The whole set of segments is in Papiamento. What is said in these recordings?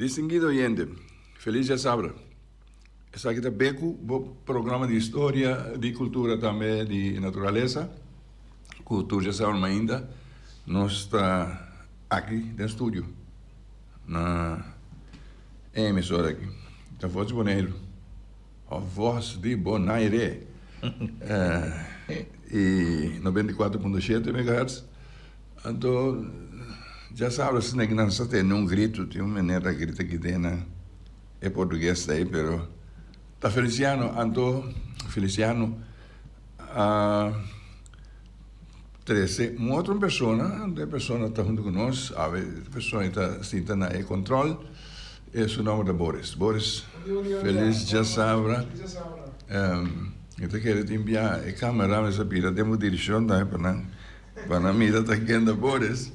Distinguido oyente, felis djasabra. Esaki ta Beku, bo programa di historia, di cultura tambe di naturalesa, cu tur djasabra mainta nos ta aki den studio na e emisora aki. Ta Voz di Boneiru of Voz di Bonaire y 94.7 megahertz. Anto djasabra asina ki nan sa tende un gritu, tin un meneer ta grita aki den nan. E portugues ta ei pero ta Feliciano anto Feliciano a trece un otro persona anto e persona ta hunto cu nos awe e persona ta sinta na e control e su nomber ta Boris Boris feliz djasabra mi ta kere tin bia e camera mester bira den bo direccion tambe pa nan pa nan mira ta ken ta Boris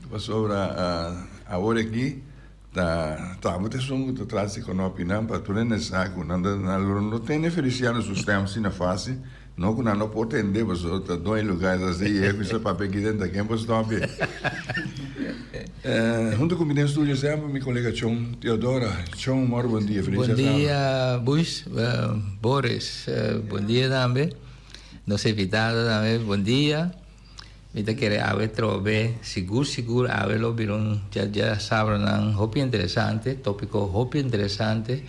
pasobra awor aki. Ta tabata esun ku ta tras di konopinan pa tur hende sa ku nan ta nan lo no tene Feliciano su stem asina fácil, no ku nan no por tende pasobra ta doño e lugar ta si e kusa papia aki den ta ken por stòpia. Huntu ku mi den studio semper mi kolega Chon Teodora. Chon mòrdu bon dia, feliz Bon dia Bush, Boris, bon dia tambe, nos invitado tambe bon dia. Mi ta kere awe trobe, sigur sigur awe lo bira un dja sabranan hopi interesante, topiko hopi interesante.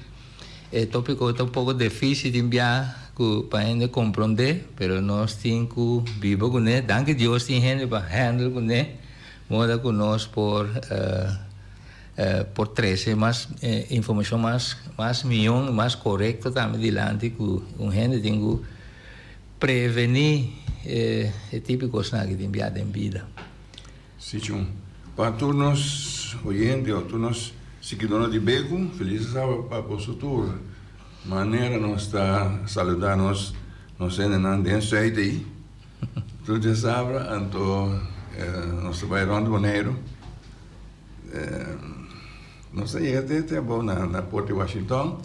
E topiko ta un poko dificil tin bia ku pa hende kompronde, pero nos tin ku biba kuné. Danki Dios tin hende pa handle kuné, moda ku nos por por trese mas informashon mas mas mion, mas korekto tambe dilanti ku un hende tin ku. Prevení e tipo di kosnan aki tin bia den bida. Sí, Chun. Pa tur nos oyente o tur nos siguidónan di Beku, felis sábado pa boso tur. Manera nos ta saludá nos nos hendenan den Zuid ei. Tur djasabra anto nos ta bai rònt Boneiru. Nos a yega te te abou na na Port di Washington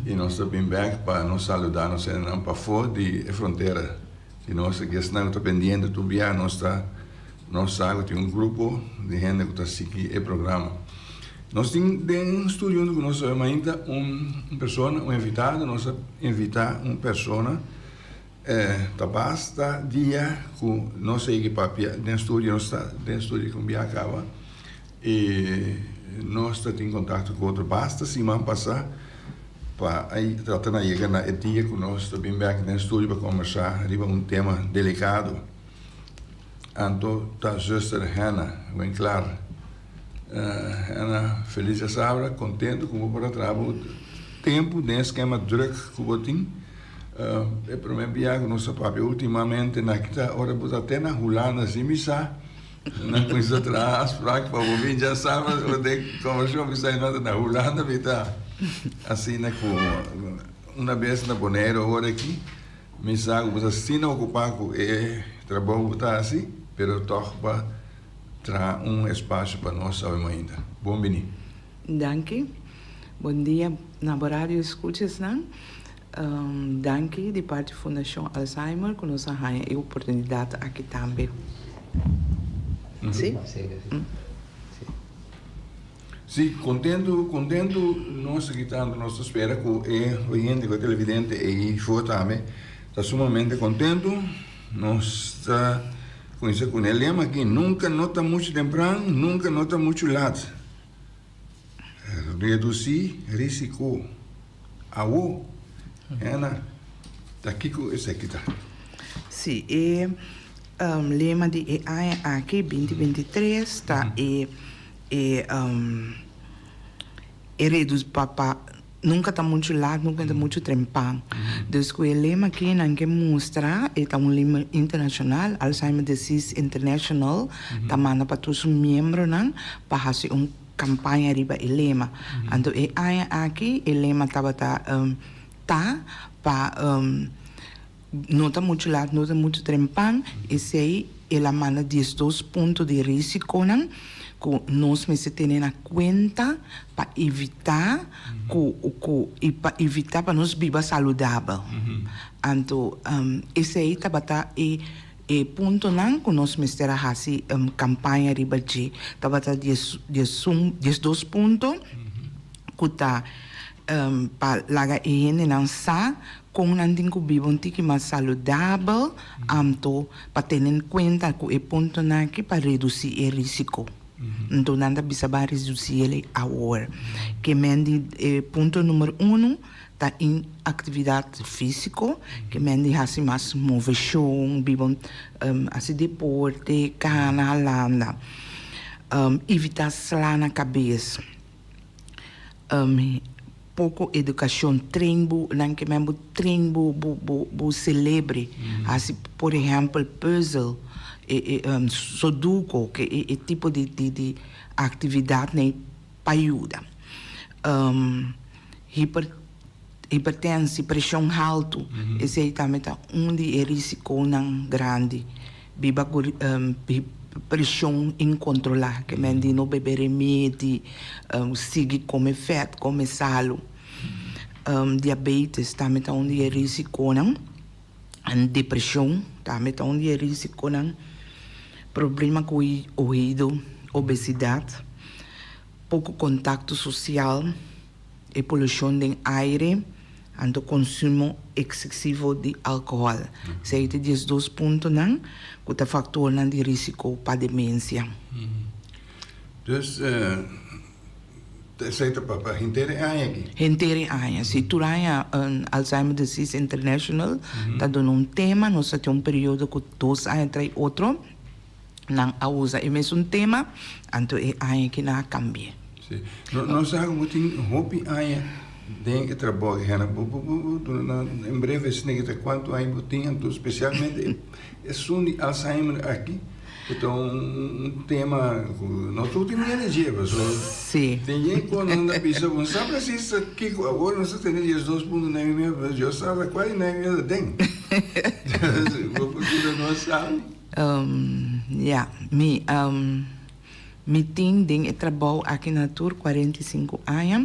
y nos ta bin bek pa nos saluda nos hendenan pafó di e frontera di nos. Aki esnan ku ta pendiente tur bia nos ta nos sa ku tin un grupo di hende ku ta sigui e programa. Nos tin den studio huntu ku nos awe mainta un persona, un invitado. Nos a invita un persona ta basta dia ku nos a yega papia den studio, nos ta den studio ku un bia kaba. I nos ta tin kontakto ku otro basta siman pasá pa a trata na yega na e dia ku nos ta bin bèk den studio pa kombersá riba un tema delikado. Anto ta zuster Hanna Winklaar. Hanna, felis djasabra, kontentu ku bo por a traha bo tempu den e skema drùk ku bo tin. E promé bia ku nos a papia ultimamente na kita ora bo ta te na Hulanda sin bisa. Nan cuminsa traha afspraak pa bo bin djasabra bo den conversacion bisa y no ta na Hulanda mi ta asina cu una bes na Bonaire ora aki mi sa cu bo ta asina ocupa cu e trabou cu bo ta haci pero toch pa traha un espacio pa nos awe mainta. Bon bini. Danki. Bon dia na bo radio escuchasnan. Danki di parti Fundashon Alzheimer ku nos a haña e oportunidat aki tambe. Si? Si, kontentu, kontentu nos aki tantu. Nos ta spera ku e oyente, ku e televidente ei for tambe ta sumamente kontentu. Nos ta kuminsá ku e lema aki, Nunka no ta muchu tempran, nunka no ta muchu lat. Redusí risiko. Awo, Hannah, ta kiko esaki ta? Sí, e lema di e aña aki, binti 23, ta e e e redus pa pa nunka ta muchu lat, nunka ta muchu trempan. Dus ku e lema aki nan ke mustra, e ta un lema internashonal, Alzheimer Disease International ta manda pa tur su miembronan pa hasi un Campaña riba e lema. Anto e aña aki e lema tabata ta pa no ta muchu lat, no ta muchu trempan, esey el a manda 12 punto di risiconan cu nos mester tene na cuenta pa evita cu cu y pa evita pa nos biba saludabel. Anto esey tabata e E puntonan ku nos mester a hasi kampaña riba dje tabata diesun, 12 punto. ku ta pa laga e hendenan sa kon nan tin ku biba un tiki mas saludabel anto pa tene en kuenta ku e puntonan aki pa redusí e risiko. Anto nan ta bisa ban redusí el awor. Ke men di e punto numero uno ta inaktividat físiko, ke men di hasi mas moveshon, biba hasi deporte, kana, landa. Evitá sla na kabes. Poko edukashon train bo nan ke men bo train bo bo bo bo selebre hasi por ehèmpel pùzel e e sudoku ke e e tipo di di di aktividatnan ei pa yuda hiper hipertensi preshon haltu esei tambe ta un di e risikonan grandi. Biba ku preshon inkontrolá, ke men di no bebe remedi, sigui kome fèt, kome salu. Diabetes tambe ta un di e risikonan. Depreshon tambe ta un di e risikonan. Problema ku oido, obesidat, poko kontakto sosial. E polushon den aire, anto konsumo eksesivo di alkohòl. Esei ta diesdos puntonan ku ta faktornan di risiko pa demensia. Dus esei ta pa henter e aña aki? Henter e aña, si. Tur aña Alzheimer Disease International ta duna un tema. Nos ta tin un periodo ku dos aña tras otro. Nan a usa e mesun tema, anto e aña ki nan a cambi'e. Sí. No, nos sa cu bo tin hopi aña den e trabou aki, Hannah. Bo, bo, bo, bo duna nan en breve esne ta cuanto aña bo tin, anto specialmente esun di Alzheimer aki, cu ta un, un tema cu no tur tin miedo dje, pasobra Sí. tin yen cu nan ta bisa bo no sa precies kico, awor nos ta tene diesdos punto nuebe mil, pero Dios sa ta cual di nuebe mil ta den. Bo por duna nos sabi. Ya, mi mi tin den e trabou aki na tur 45 aña.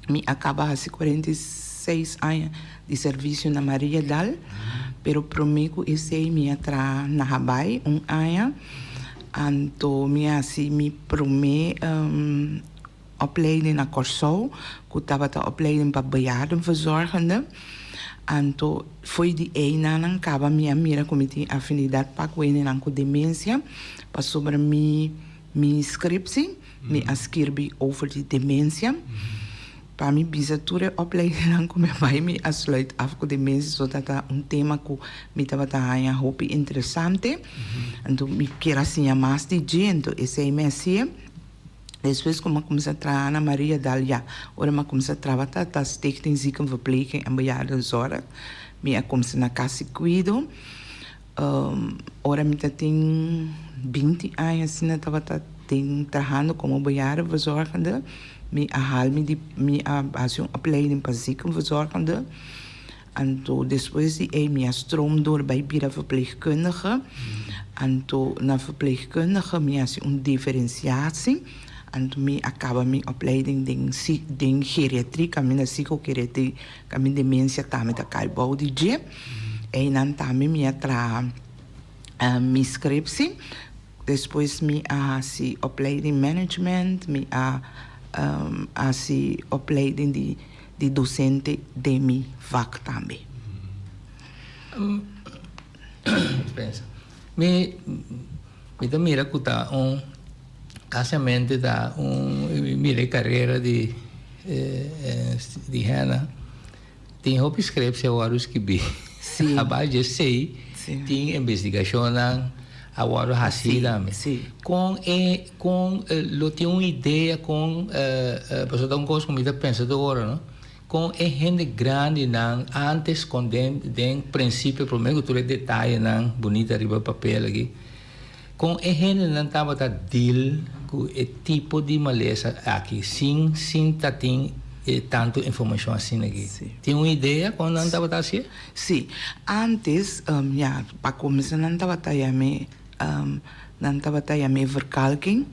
Mi a kaba hasi 46 aña di servisio na Mariadal, pero promé ku esei mi a traha na Habaai un aña. Anto mi a hasi mi promé opleiding na Kòrsou ku tabata opleiding pa bejaardenverzorgende. Anto fo'i di einan kaba mi a mira ku mi tin afinidat pa ku hendenan ku demensia pasobra mi mi skripsi mi a skirbi over di demensia. Pa mi bisa tur e opleidingnan ku mi a bai mi a sluit af ku demensia so ta ta un tema ku mi tabata haña hopi interesante. Anto mi kier a siña mas di dje anto esei mi a hasié. Despues ku mi a kuminsá traha na Maria Dal ya ora mi a kuminsá traha ta ta Stichting Ziekenverpleging en Bejaardenzorg. Mi a kuminsá na Kas di Kuido. Ora mi ta tin binti aña asina tabata den trahando komo bejaardenverzorgende. Mi a hal mi di mi a hasi un opleiding pa ziekenverzorgende. Anto despues di ei mi a stroom door bai bira verpleegkundige. Anto na verpleegkundige mi hasi un diferenciatie. Anto mi a caba mi opleiding den den geriatrie, caminda psicogeriatrie, caminda demencia tambe ta cay bou di dje. Einan tambe mi a traha mi scriptie. Despues mi a hasi opleiding management, mi a hasi opleiding di di docente den mi vak tambe. Pensa. Mi mi ta mira ku ta un kasiamente ta un mi mira e karera di di Hannah tin hopi skrepsi a wòrdu skibí. Sí. Abal dje esei Sí. tin investigashonnan a wòrdu hasí Sí, tambe. sí. Kon e kon lo tin un idea kon pasobra ta un kos ku mi ta pensa tur ora no kon e hende grandinan antes kon den den prinsipio prome ku tur e detayenan bunita riba papel aki kon e hendenan tabata deal ku e tipo di malesa aki sin sin ta tin e tantu informashon asina aki tin un idea kon nan tabata hasié? Sí, antes ya pa kuminsá nan tabata yam'é Nan tabata yam'é verkalking.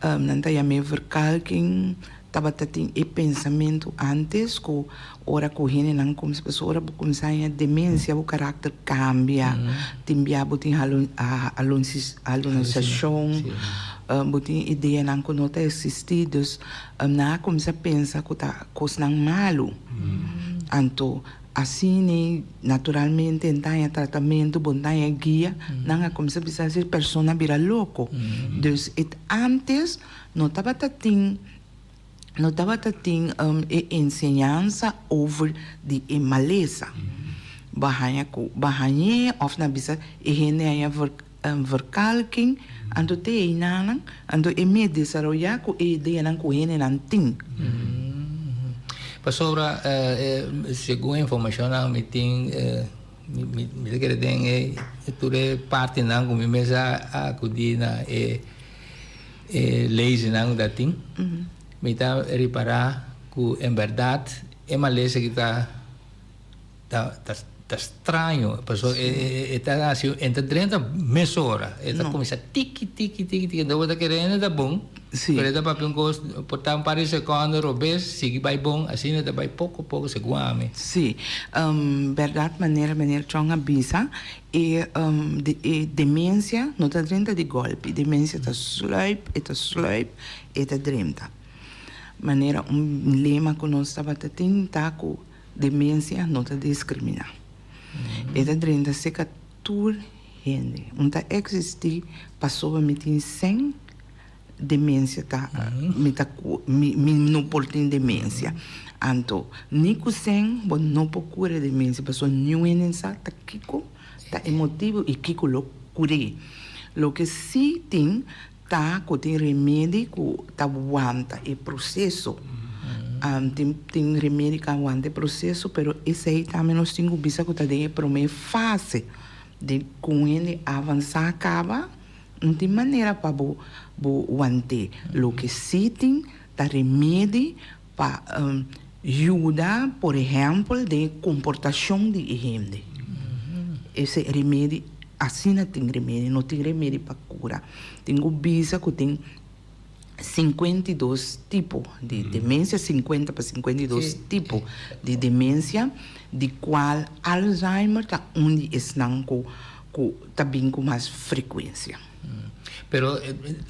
Nan ta yam'é verkalking tabata tin e pensamentu antes ku ora ku hendenan kuminsá pasobra ora bo kuminsá haña demensia bo karakter kambia, tin bia bo tin halunisashon. Bo tin ideanan ku no ta eksistí, dus nan a kuminsá pensa ku ta kosnan malu. Anto asina naturalmente nan ta haña tratamentu, bo ta haña guia, nan a kuminsá bisa si e persona a bira loko. Dus e antes no tabata tin no tabata tin e enseñansa over di e malesa. Bo a haña ku bo a hañ'é òf nan a bisa e hende haña verkalking, anto te einanan, anto e mes desaroyá ku e ideanan ku hendenan tin. Pasobra segun e informashonnan mi tin, mi ta kere den e tur e partinan ku mi mes a akudí na e leesnan ku ta tin, mi ta ripará ku en bèrdat e malesa ki ta. Ta ta ta straño pasobra e e e ta hasi e ta drenta mesora e ta kuminsá tiki tiki tiki tiki enton bo ta kere hende ta bon pero e ta papia un kos por ta un par di sekondo robes sigui bai bon asina e ta bai poko poko segun ami. Sí, bèrdat manera meneer Chong a bisa e e demensia no ta drenta di gòlpi demensia ta sluip e ta sluip e ta drenta manera un lema ku nos tabata tin ta ku. Demensia no ta diskriminá. E ta drenta seka tur hende. Un ta eksistí pasobra mi tin sèn, demensia ta mi ta mi mi no por tin demensia. Anto ni ku sèn bo no por kura demensia pasobra niun hende sa ta kiko ta e motibu i kiko lo kur'é. Loke sí tin Ta ku tin remedi ku ta wanta e proseso. Tin tin remedi ku a wanta e proseso, pero esei tambe nos tin ku bisa ku ta den e promé fase di ku un hende avansá kaba, no tin manera pa bo bo want'é. Loke sí tin ta remedi pa yuda, por ehèmpel, den e komportashon di e hende. Ese remedi, asina tin remedi, no tin remedi pa kura. Tin ku bisa ku tin 52 tipo di demensia, 50 pa 52 tipo di demensia, di kual Alzheimer ta un di esnan ku ku ta bin ku mas frekuensia. Pero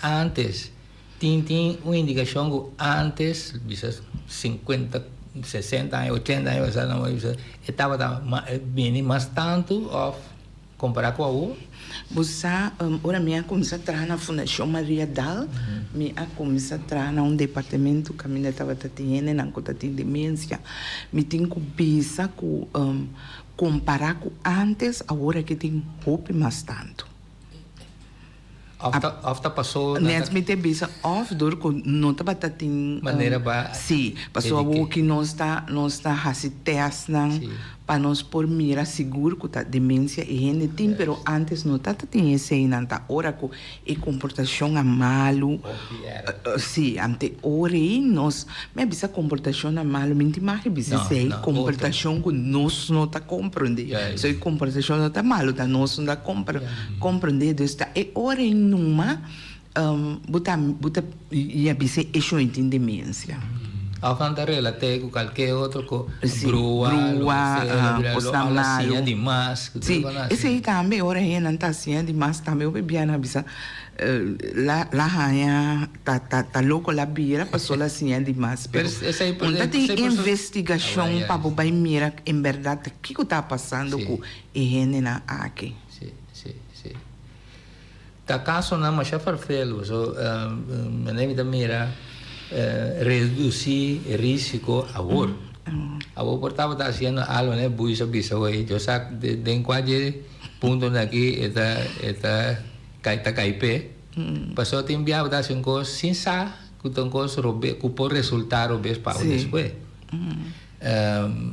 antes Tin tin un indikashon ku ántes, bisa sinkuenta, sesenta aña, ochenta aña pasá nan por bisa e tabata bini mas tantu òf kompará ku awor? Bo sa, ora mi a kuminsá traha na Fundashon Maria Dal, mi a kuminsá traha na un departamento kaminda tabata tin hendenan ku ta tin demensia. Mi tin ku bisa ku kompará ku ántes, awor aki tin hopi mas tantu. Of ta paso. Net mi te bisa of door cu no tabata tin. Manera pa. Si, paso awor ki nos ta nos ta haci testnan pa nos por mira sigur cu ta demencia e hende tin, pero antes no tata tin eseynan, ta ora cu e comportacion a malu. Si, ante ora ey nos, mi a bisa comportacion a malu, mi no tin mag di bisa esey, comportacion cu nos no ta comprende, so e comportacion no ta malu, ta nos no ta comprende. Comprende dus ta e ora ei numa bo ta bo ta ya bisa e shon tin demencia. Of nan ta relate cu calke otro cu brua, lo ke sea, lo bira lo a siña di mas. Si, esey tambe ora hende nan ta siña di mas tambe hopi bia nan a bisa la la haña ta ta ta loco la bira paso la siña di mas pero un ta tin investigacion pa bo bay mira en berdad kico ta pasando cu e hendenan aki. Sí, sí, sí. Ta kasonan masha farfel paso manera mi ta mira redusí e risiko awor. Awor por tabata hasiendo algo ne Buis a bisa hoy yo sa den kua dje puntonan aki e ta e ta kai ta kai p'e. Paso tin bia bo ta hasi un kos sin sa ku ta un kos robe ku por resultá robes pa bo despues.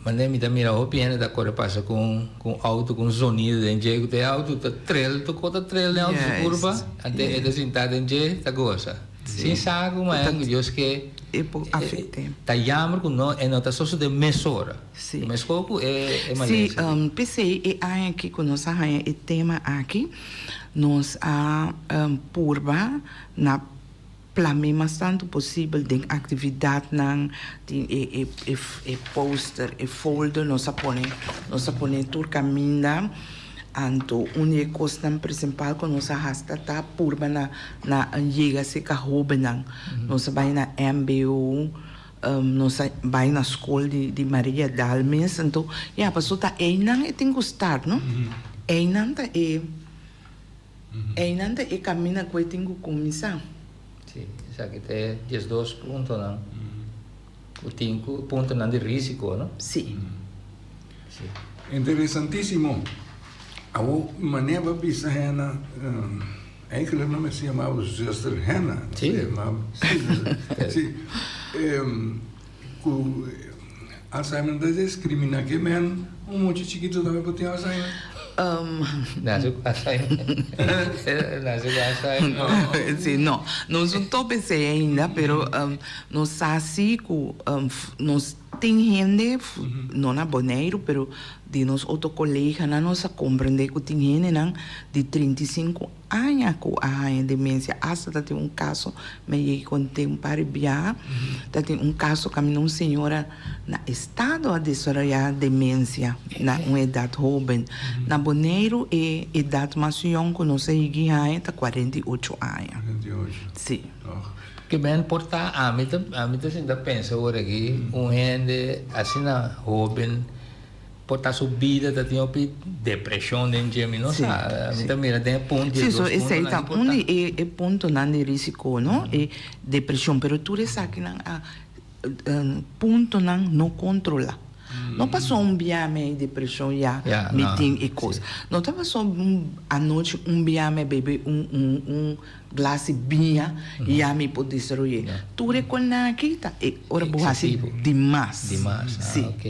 Manera mi ta mira hopi hende ta kore pasa ku un ku un auto ku un zonido den dje ku ta e auto ta trel tur kos ta trel den auto su kurpa ante e ta sinta den dje ta gosa sin sa ku mañana ku Dios ke E por afect'é. Ta jammer ku no e no ta sosode mesora meskos ku e Si, malesa. p'esei e aña aki ku nos a haña e tema aki nos a purba na Plam'é mas tantu posibel den aktividatnan, tin e e e poster, e folder nos a pone, nos a pone tur kaminda. Anto un di e kosnan prinsipal ku nos a hasi ta ta purba na na yega serka hóbennan. Nos a bai na mbo, nos a bai na skol di di Maria Daal mes. Anto ya paso ta einan e tin ku start no. Einan ta e einan ta e kaminda ku e tin ku kuminsá. Sí, esaki ta e diesdos puntonan ku tin ku puntonan di risiko no. Sí. Sí. Interesantisimo. Awor manera bo a bisa Henna, eigenlijk no mester yama bo zuster Henna. Sí. Sí. Ku Alzheimer ta discrimina ke men un mucha chikito tambe por tin Alzheimer? Nace ku Alzheimer. Nace ku Alzheimer. Sí, no. Nos no topa esei ainda, pero nos sa si ku nos tin hende, no na Boneiru, pero di nos otro koleganan nos a komprende ku tin hendenan di 35 aña ku a haña demensia. Asta ta tin un kaso, mi a yega kont'é un par di biaha, ta tin un kaso kaminda un señora na estado a desaroyá demensia na un edat hóben. Na Boneiru e edat mas yòn ku nos a yegi haña ta 48 aña. 48. Sí. Ke men por ta, ami ta ami ta sinta pensa ora aki un hende asina hóben. Por ta su bida ta tin hopi depresion den dje, mi no sa. Mi ta mira den e punt di e Sí, so dos esei puntonan ta un importante. di e e puntonan di risiko, no? E depresion, pero tur esakinan a puntonan no controla. No paso un bia mi e depresion ya Ya, mi no, tin e cos. sí. No ta paso un anochi un bia mi a bebe un un un glas di biña ya mi por desaroy'é. Ya. Tur e cosnan aki ta e ora bo haci Excesivo. dimas. Dimas, ah, Sí. ok.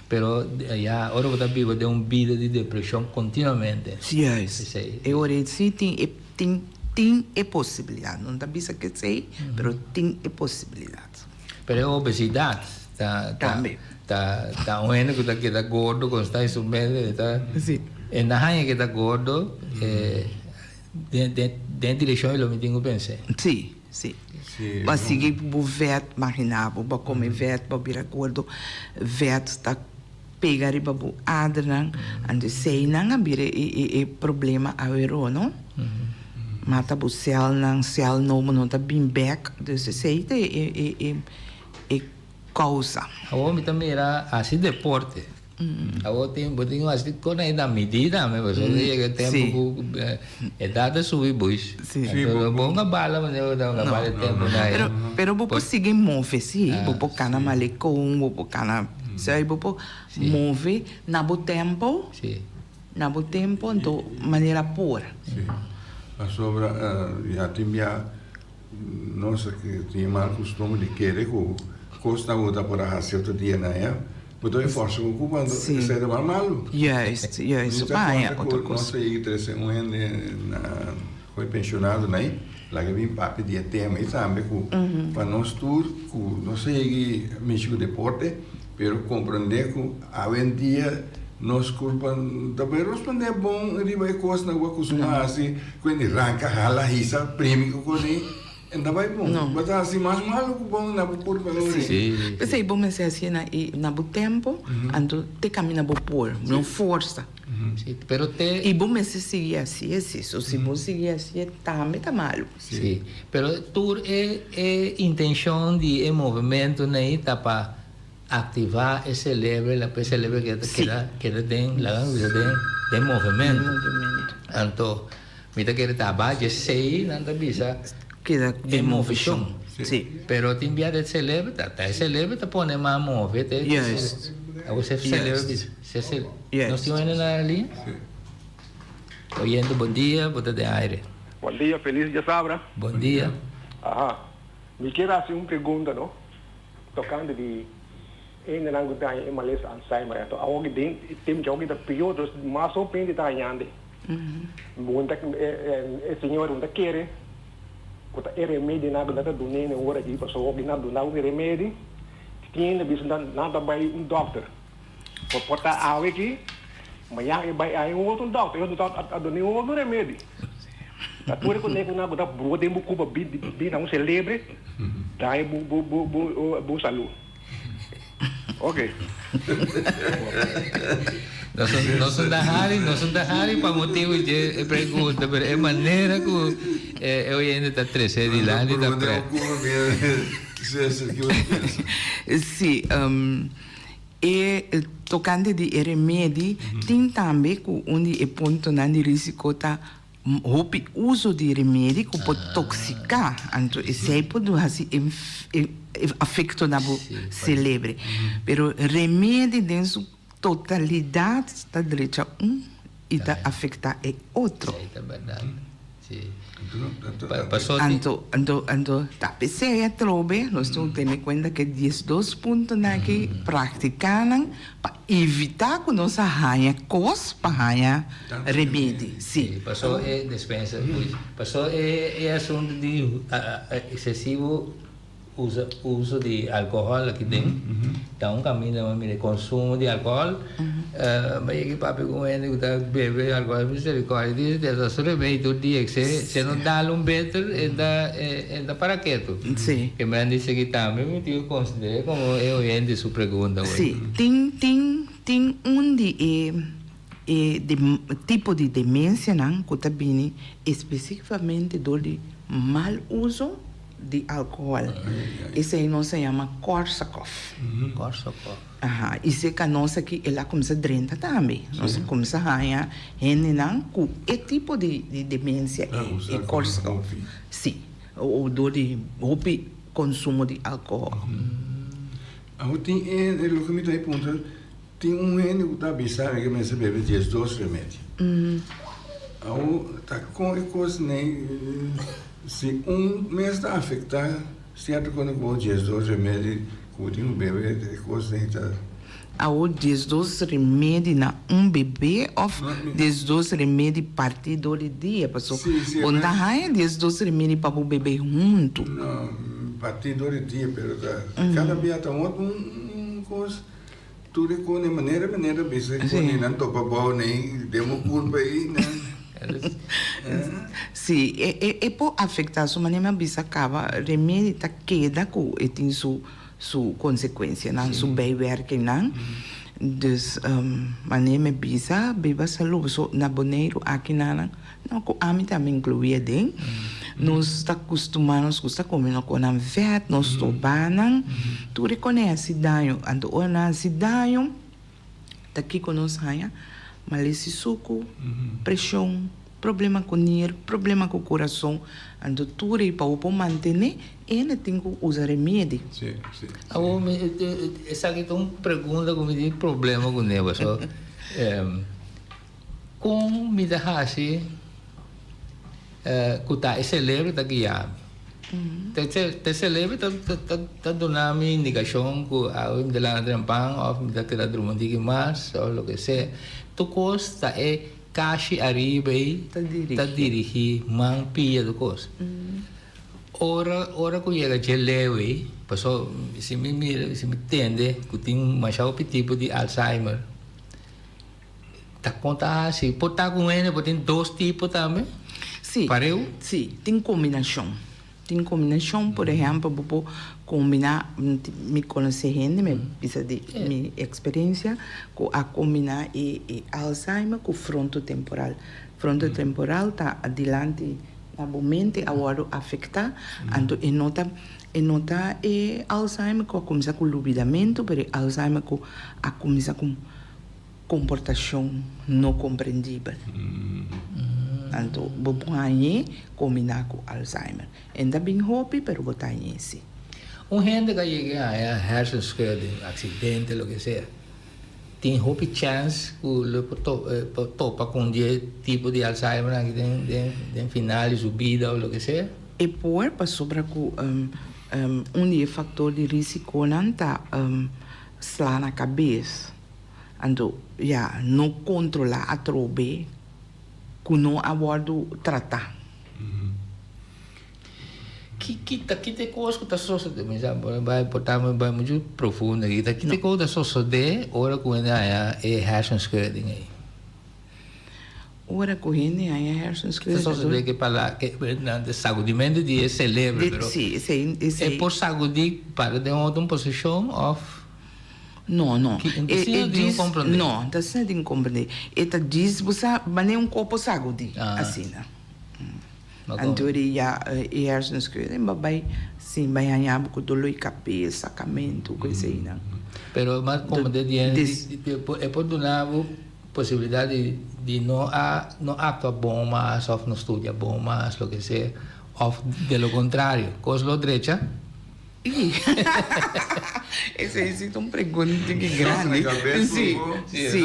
Pero ya ora bo ta biba den un bida di depresion continuamente. Juist. Esey. E ora si tin e tin tin e posibilidad. No ta bisa ke esey, pero tin e posibilidad. Pero e obesidad ta ta Tambe. ta ta un hende ku ta keda gordo con sta en su mente e ta Si. e na haña ke ta gordo e den den den direccion lo mi tin ku pensa. Si, si. Si, Bo a sigui bo vet, magina bo, bo a come vet, bo a bira gordo, vet ta pega riba bo adernan, anto eseinan a bira e e e problema awero, no? Mata bo celnan, cel nobo no ta bin bek, dus esei ta e e e e causa. Awor mi ta mira haci deporte. Awor tin bo tin haci con e na midida me pasobra ta yega e tempo cu edad ta subi bush. Anto bo no bala manera bo tabata bala e tempo na Pero pero bo por sigui move si, bo por cana malecon, bo por cana si bo por move na bo tempo, na bo tempo anto manera por. Si, pasobra ya tin bia Nos a tin e mal costumber di kere cu cosnan cu bo ta por a haci otro dia na ya, bo ta bay forsa cu cuba, anto esey ta mal malo. Juist, juist. Mi ta corda cu nos a yega trece un hende na cu e pensionado na ey, laga bin papia di e tema ey tambe cu pa nos tur cu nos a yega mishi cu deporte, pero comprende cu awendia nos curpa ta bay responde bon riba e cosnan cu bo a costuma haci. Ku e ranka, hala, hisa, primi ku kos ei, e ta bai bon. No. Bo ta hasi mas malu ku bon na bo kurpa no Sí. Sí. P'esei bo mester hasié na e na bo tempo, anto te kaminda bo por, no forsa. Sí, pero te. I bo mester sigui hasié sí, so si bo sigui hasié tambe ta malu. Sí, pero tur e e intenshon di e movementunan ei ta pa Activa e celebro y e celebro keda keda keda den laga nos bisa den den movemento. Anto mi ta kere ta aba dje sei nan ta bisa Keda den den moveshon. moveshon. Si. Pero tin bia den celebro ta ta e celebro ta pone mas move te Juist. Abo se celebro bisa se se Juist. nos tin un hende na liña? Si. Oyente bon dia bo ta den aire. Bon dia feliz djasabra. Bon dia. Aha mi kier hasi un pregunta no. Tokante di e hendenan ku ta haña e malesa Alzheimer anto awor ki den e tempu dje awor ki ta pió dus mas hopi hende ta hañando bo ta e señor bo ta kere ku ta e remedinan ku nan ta dun'é na e ora aki pasobra awor ki nan duna un remedi tin hende bisa nan ta bai un dòkter por por ta awe aki mañana e bai haña un otro dòkter e otro dòkter a dun'é un otro remedi. Ta tur e kone ku nan ku ta brua den bo kuba bin na un selebre daña bo bo bo bo bo salu. Ok. Nos nos no ta hari, nos no ta hari pa motibu dje e pregunta, pero e manera ku e oyente ta trese dilanti ta pre. Sí, e tokante di e remedi tin tambe ku un di e puntonan di risiko ta Hopi uso di remedi ku por toksiká, anto esei por hasi afekto na bo selebre. Pero remedi den su totalidat ta drecha un i ta afektá e otro. Anto, anto, anto ta p'esei atrobe nos tin ku tene kuenta ku e diesdos puntonan aki praktiká nan Pa evitá ku nos a haña kos pa haña remedi, si. Pasó e despensa, pasó e asuntu di eksesivo uso di alkohòl aki den ta un kaminda pa mira e konsumo di alkohòl. Mi a yega papia ku un hende ku ta bebe alkohòl, miserikòrdia di Dios, ta su remedi tur dia, se no dal un beter e ta para ketu. Sí. Ke men di sigui tambe mi tin ku konsider'é komo e oyente su pregunta wei. Sí, tin tin tin un di e e de tipo di demensianan ku ta bini espesífikamente dor di mal uso di alkohòl. Esei nos a yama Korsakoff. Korsakoff. Aha, i serka nos aki el a kuminsá drenta tambe. Nos a kuminsá haña hendenan ku e tipo di di demensia ei, e Korsakoff. Sí. O dor di hopi consumo di alcohol. Awo tin e loke mi ta puntra, tin un hende ku ta bisa mi ke mester bebe diesdos remedi. Awo ta kon e kos nei si un mes ta afekta sierto kos ku diesdos remedi ku bo tin ku bebe e kos nei ta. Awo diesdos remedi na un bebé of diesdos remedi partí dor di dia? Paso bo no ta haña diesdos remedi pa bo bebé huntu. No, partí dor di dia, pero ta kada bia ta un otro un kos. Tur e kos den manera manera bisa e kos nan topa abou nei den bo kurpa ei nan. Sí, e por afektá su manera mi a bisa kaba remedi ta keda ku e tin su. Su consecuencianan, su bijwerkingnan. Dus manera mi bisa, biba salú. So na Boneiru aki nan, no cu ami tambe inclui aden, nos ta custuma, nos gusta come no conan vet, nos stobanan, tur e cone haci daño. Anto ora nan haci daño, ta kico nos haña? Malesi sucu, presion. Problema ku nir, problema ku kurason, anto tur ei pa bo por mantené, ene tin ku usa remedi. Sí, sí. Awor mi, esaki ta un pregunta ku mi tin problema kuné pasobra kon mi ta hasi ku ta e selebro ta guia mi? Te selebro ta duna mi indikashon ku awe mi ta lanta trempan òf mi ta keda drumi un tiki mas òf loke sea. Tur kos ta e. Kashi ariba ei ta dirigí man pia tur kos. Ora ora ku yega dje leu ei, paso si mi mira si mi tende ku tin masha hopi tipo di Alzheimer, ta kon ta hasi? Por ta ku un hende por tin dos tipo tambe? Sí. Pareu? Sí, tin kombinashon. Tin kombinashon, por ehèmpel bo por kombiná, mi konosé hende, mi bisa di mi eksperensia, ku a kombiná e Alzheimer ku frontotemporal. Frontotemporal ta dilanti na bo mente a wòrdu afektá, anto e no ta e no ta e Alzheimer ku a kuminsá ku lubidamentu, pero e Alzheimer ku a kuminsá ku Komportashon no komprendibel. Anto bo por hañ'é kombiná ku Alzheimer. E ta bin hopi, pero bo ta hañ'é si. Un hende ku a yega haña hersenschudding, aksidente, loke sea, tin hopi chèns ku lo por topa ku un di e tipo di Alzheimer aki den final di su bida o loke sea? E por, pasobra ku un di e faktor di risikonan ta sla na kabes. Anto ya no controla atrobe cu no a wordo trata. Ki ki ta ki ta e cos cu ta sosode? Mi sa bo bai por ta mi bai mucho profundo aki. Ta ki ta e cos cu ta sosode ora cu hende haña e hersenschudding ei? Ora cu hende haña hersenschudding Ta sosode ke pala ke nan ta sagudimento di e celebro pero Si, esei esei. E por sagudi para den otro posicion of? No, no. Ki, e, e, e djis, no, ta asina tin comprende. E ta djis, bo sa, manera un kopo sagudi, ah. asina. Anto di ya e hersenschudding bo bai sin bai haña bo ku doló di kabes, sakamentu, ku eseinan. Pero mas komo de di e por duna bo posibilidat di di no a no aktua bon mas òf no studia bon mas loke sea òf de lo kontrario kos lo drecha. Esei si ta un pregunta ki grandi. Si, si.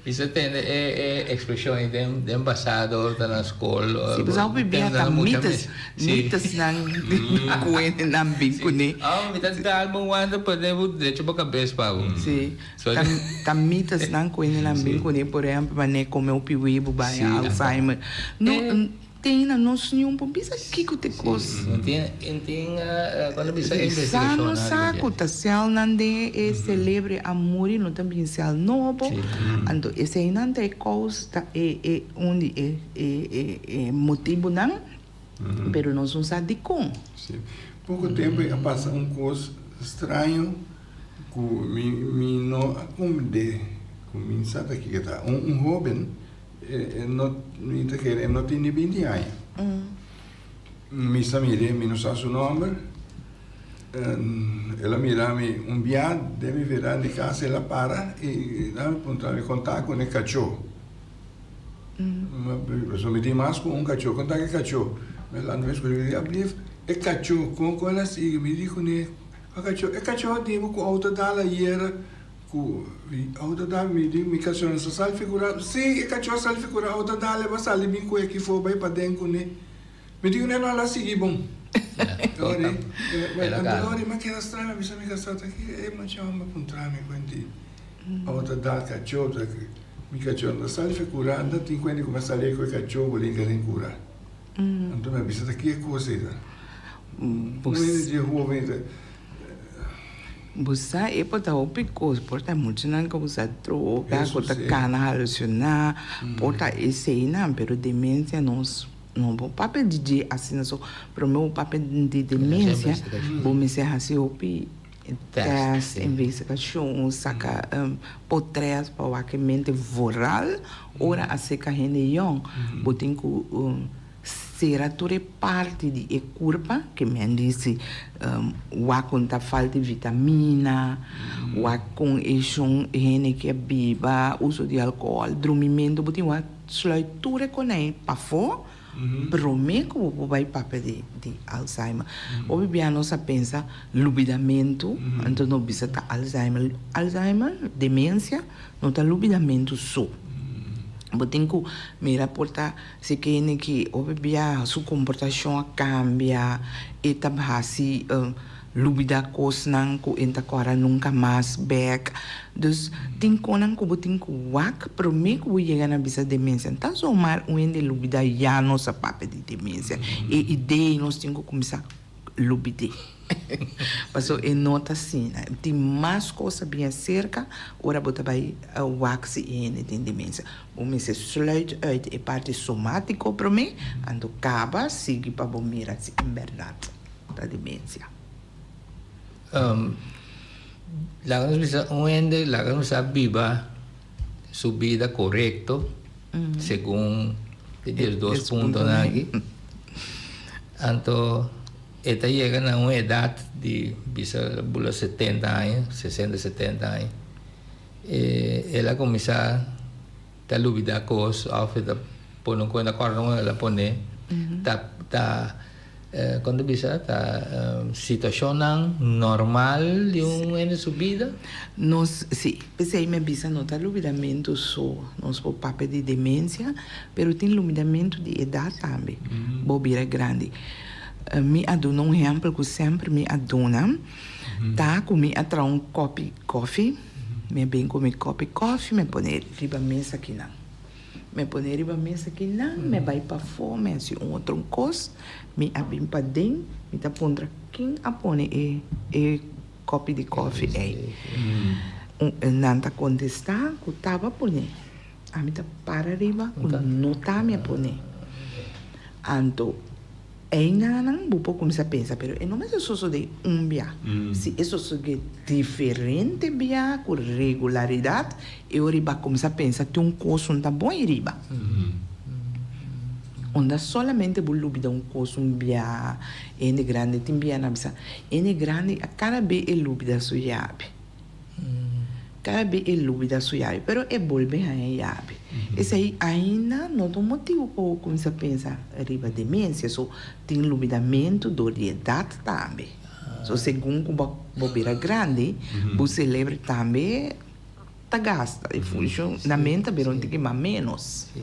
Mi sa tende e expresion ei den den pasado ta na skol. Si, pasobra hopi bia ta mites, mitesnan ku hendenan bin kuné. Oh, mi ta dal bo wanta pone bo drecha bo kabes pa bo. Si, ta mitesnan ku hendenan bin kuné, por ehempel, manera kome hopi webu bai Alzheimer. No. Tin na nos niun por bisa kiko ta e kos. No tin, tin cuando bisa investigacion. Sa no sa cu ta celnan den e celebre a muri, no ta bin cel nobo. Anto eseinan ta e causa, ta e e un di e e e motibonan, pero nos no sa dicon. Si. Poco tempo a pasa un cos straño cu mi mi no a comprende, cu mi sa ta kiko ta. Un un hoben. E no, mi ta kere, e no tin ni binti aña. Mi sa mir'é, mi no sa su nòmber. El a mira mi un bia den mi veranda di kas, el a para i a puntra mi kon ta ku e kachó. Pasobra mi tin mas ku un kachó, kon ta ku e kachó? Mi a lanta mi skucha, mi di, Ablief, e kachó, kon ku el a sigui? Mi di kuné, kua kachó? E kachó di bo ku outo dal ayera. Ku outo dal mi di mi kachó no sa sali figurá. Sí, e kachó a sali figurá outo dal e bo sali bin ku eki for bai paden kuné. Mi di kuné no a la sigui bon. Ori, ori mi a keda straño mi a bisa mi kasá ta ki e mucha homber puntra mi kuenti outo dal kachó ta mi kachó no ta sali figurá anda tin kuenti ku mi a sali ku e kachó bo linka den kura. Anto mi a bisa ta ki e kos ei ta. Un hende dje hoben ta. Bo sa e por ta hopi kos, por ta muchanan ku usa droga, ku ta kana halusiná, por ta eseinan, pero demensia nos no por papia di dje asina so. Promé bo papia di demensia, bo mester hasi hopi tèst, investigashon, saka potrèt pa wak e mente vooral ora a seka hende yòn, bo tin ku. Sera tur e parti di e kurpa ke men disi wak kon ta falta vitamina, wak kon e shon hende ke biba, uso di alkohòl, drumimentu, bo tin wak sluit tur e konei pafó promé ku bo por bai papia di di Alzheimer. Hopi bia nos a pensa lubidamentu, anto no bisa ta Alzheimer. Alzheimer, demensia, no ta lubidamentu so. Bo tin ku mira por ta. Si kende ki hopi biaha su komportashon a kambia, e ta hasi lubida kosnan ku e ta kòrda nunka mas bèk. Dus tin konan ku bo tin ku wak promé ku bo yega na bisa demensia. No ta zomaar un hende lubida ya nos a papia di demensia. E idea nos tin ku kuminsá lubid'é. Pasobra e no ta asina. Tin mas kos a bin aserka ora bo ta bai wak si e hende tin demensia. Bo mester sluit uit e parti somátiko promé, anto kaba sigui pa bo mira si en bèrdat ta demensia. Laga nos bisa un hende, laga nos bisa biba su bida korekto segun e diesdos puntonan aki. Anto e ta yega na un edat di bisa bula setenta aña, sesenta, setenta aña. E el a kuminsá ta lubidá kos òf e ta pone un kuenta kòrda un el a pone ta ta kon ta bisa ta situashonnan normal di un hende su bida. Nos si, p'esei mi a bisa no ta lubidamentu so, nos por papia di demensia, pero tin lubidamentu di edat tambe, bo bira grandi. Mi a duna un ehèmpel ku semper mi a duna. Ta ku mi a traha un kòpi kòfi, mi a bin ku mi kòpi kòfi, mi a pone riba mesa akinan. Mi a pone riba mesa akinan, mi a bai pafó, mi a hasi un otro kos, mi a bin paden, mi ta puntra ken a pone e e kòpi di kòfi ei. Nan ta kontestá ku taba pone. Ami ta para riba ku no ta mi a pone. Anto. Einanan bo por kuminsá pensa, pero e no mester sosodé un bia. Si e sosodé diferente bia ku regularidat, e ora bo a kuminsá pensa tin un kos un ta bon ei riba. Unda solamente bo lubida un kos un bia, hende grandi tin bia nan bisa, hende grandi a kada be e lubida su yabi. Kada be e lubida su yabi, pero e bolbe haña e yabi. Esei ainda no ta un motibu pa bo kuminsá pensa riba demensia. So, tin lubidamentu dor di edat tambe. So, segun ku bo bo bira grandi, bo selebre tambe ta gasta. E funshonamentu ta bira un tiki mas ménos. Sí.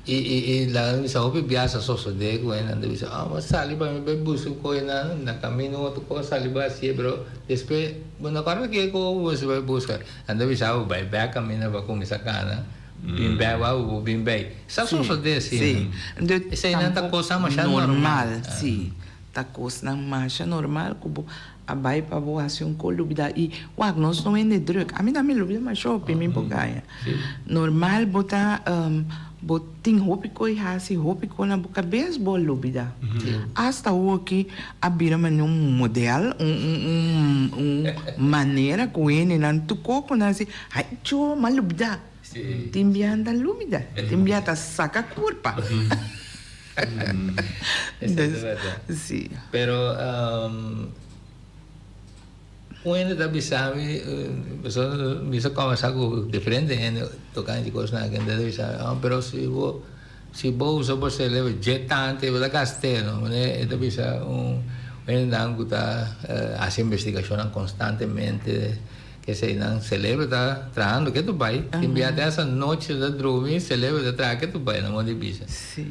I, i, i laga mi bisa hopi biaha sa sosodé ku hendenan ta bisa, ah, bo a sali pa mi bai buska un koe nan, na kaminda un otro kos sali bai hasié, pero despues bo no kòrda ke koe bo mester bai buska. Nan ta bisa bo bai bèk kaminda pa kuminsá kana, bin bèk wak bo bin bai. Sa sosodé asina. Sí. Eseinan ta kosnan masha normal. Sí. Ta kosnan masha normal ku bo a bai pa bo hasi un kos lubida i wak nos no hende druk. Ami tambe lubida masha hopi mi por gaña. Normal bo ta bo tin hopi kos hasi hopi kos na bo kabes bo a lubida. Asta awoki a bira manera un model un un un manera ku hendenan tur kos ku nan hasi ai cho mi a lubida. Tin bia ta lubida tin bia ta saka kurpa. Esei ta bèrdat. Sí. Pero un hende ta bisa mi, pasobra mi sa kòmbersá ku diferente hende tokante di kosnan aki, hende ta bisa mi, oh pero si bo si bo usa bo selebro dje tantu bo ta gast'é no. E ta bisa un hendenan ku ta hasi investigashonnan konstantemente. Esei nan celebro ta trahando ke tu bai. Tin bia te asa nochi ta drumi, celebro ta traha ke tu bai, nan di bisa. Sí.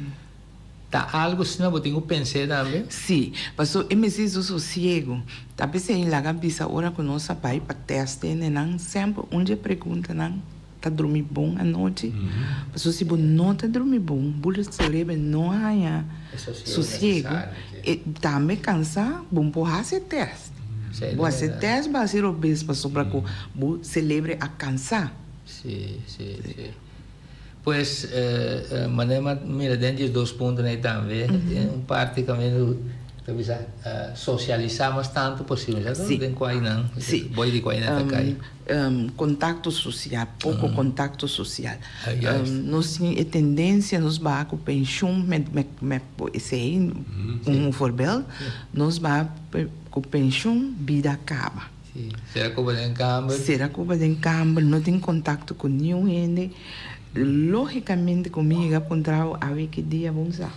Ta algo asina bo tin ku pens'é tambe? Sí, paso e mester su sosiego. Ta p'esei laga bisa ora ku nos a bai pa tèst hendenan, semper un dje preguntanan ta drumi bon anochi? Paso si bo no ta drumi bon, bo celebro no haña sosiego, e tambe kansá, bo no por hasi e tèst. Bo hasi tèst bo hasi robes pasobra ku bo selebre a kansá. Sí, sí, sí. Pues, manera mi a mira den di e dos puntonan ei tambe, un parti kaminda ku ta bisa sosialisá mas tantu posibel. Sa Sí. Den kua einan, Sí. boi di kua einan ta kai. Kontakto sosial, poko kontakto sosial. Ah, juist. Nos tin e tendensia, nos baha ku penshun, met, met, met esei un voorbeeld, nos baha Ku penshun bida kaba. Sí, sera ku bo den kamber. Sera ku bo den kamber, no tin kontakto ku niun hende. Lógikamente ku mi yega puntra bo awe ki dia bo sa.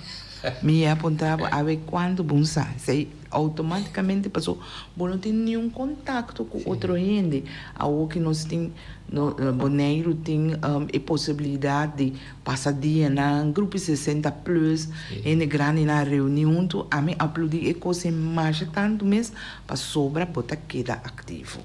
Mi yega puntra bo awe kuantu bo sa. Esei outomátikamente paso bo no tin niun kontakto ku otro hende. Awor ki nos tin, Boneiru tin e posibilidat di Pasa dianan, grupo 60 plus, hende grandinan a reuni huntu, ami apludi e kos ei masha tantu mes pasobra bo ta keda aktivo.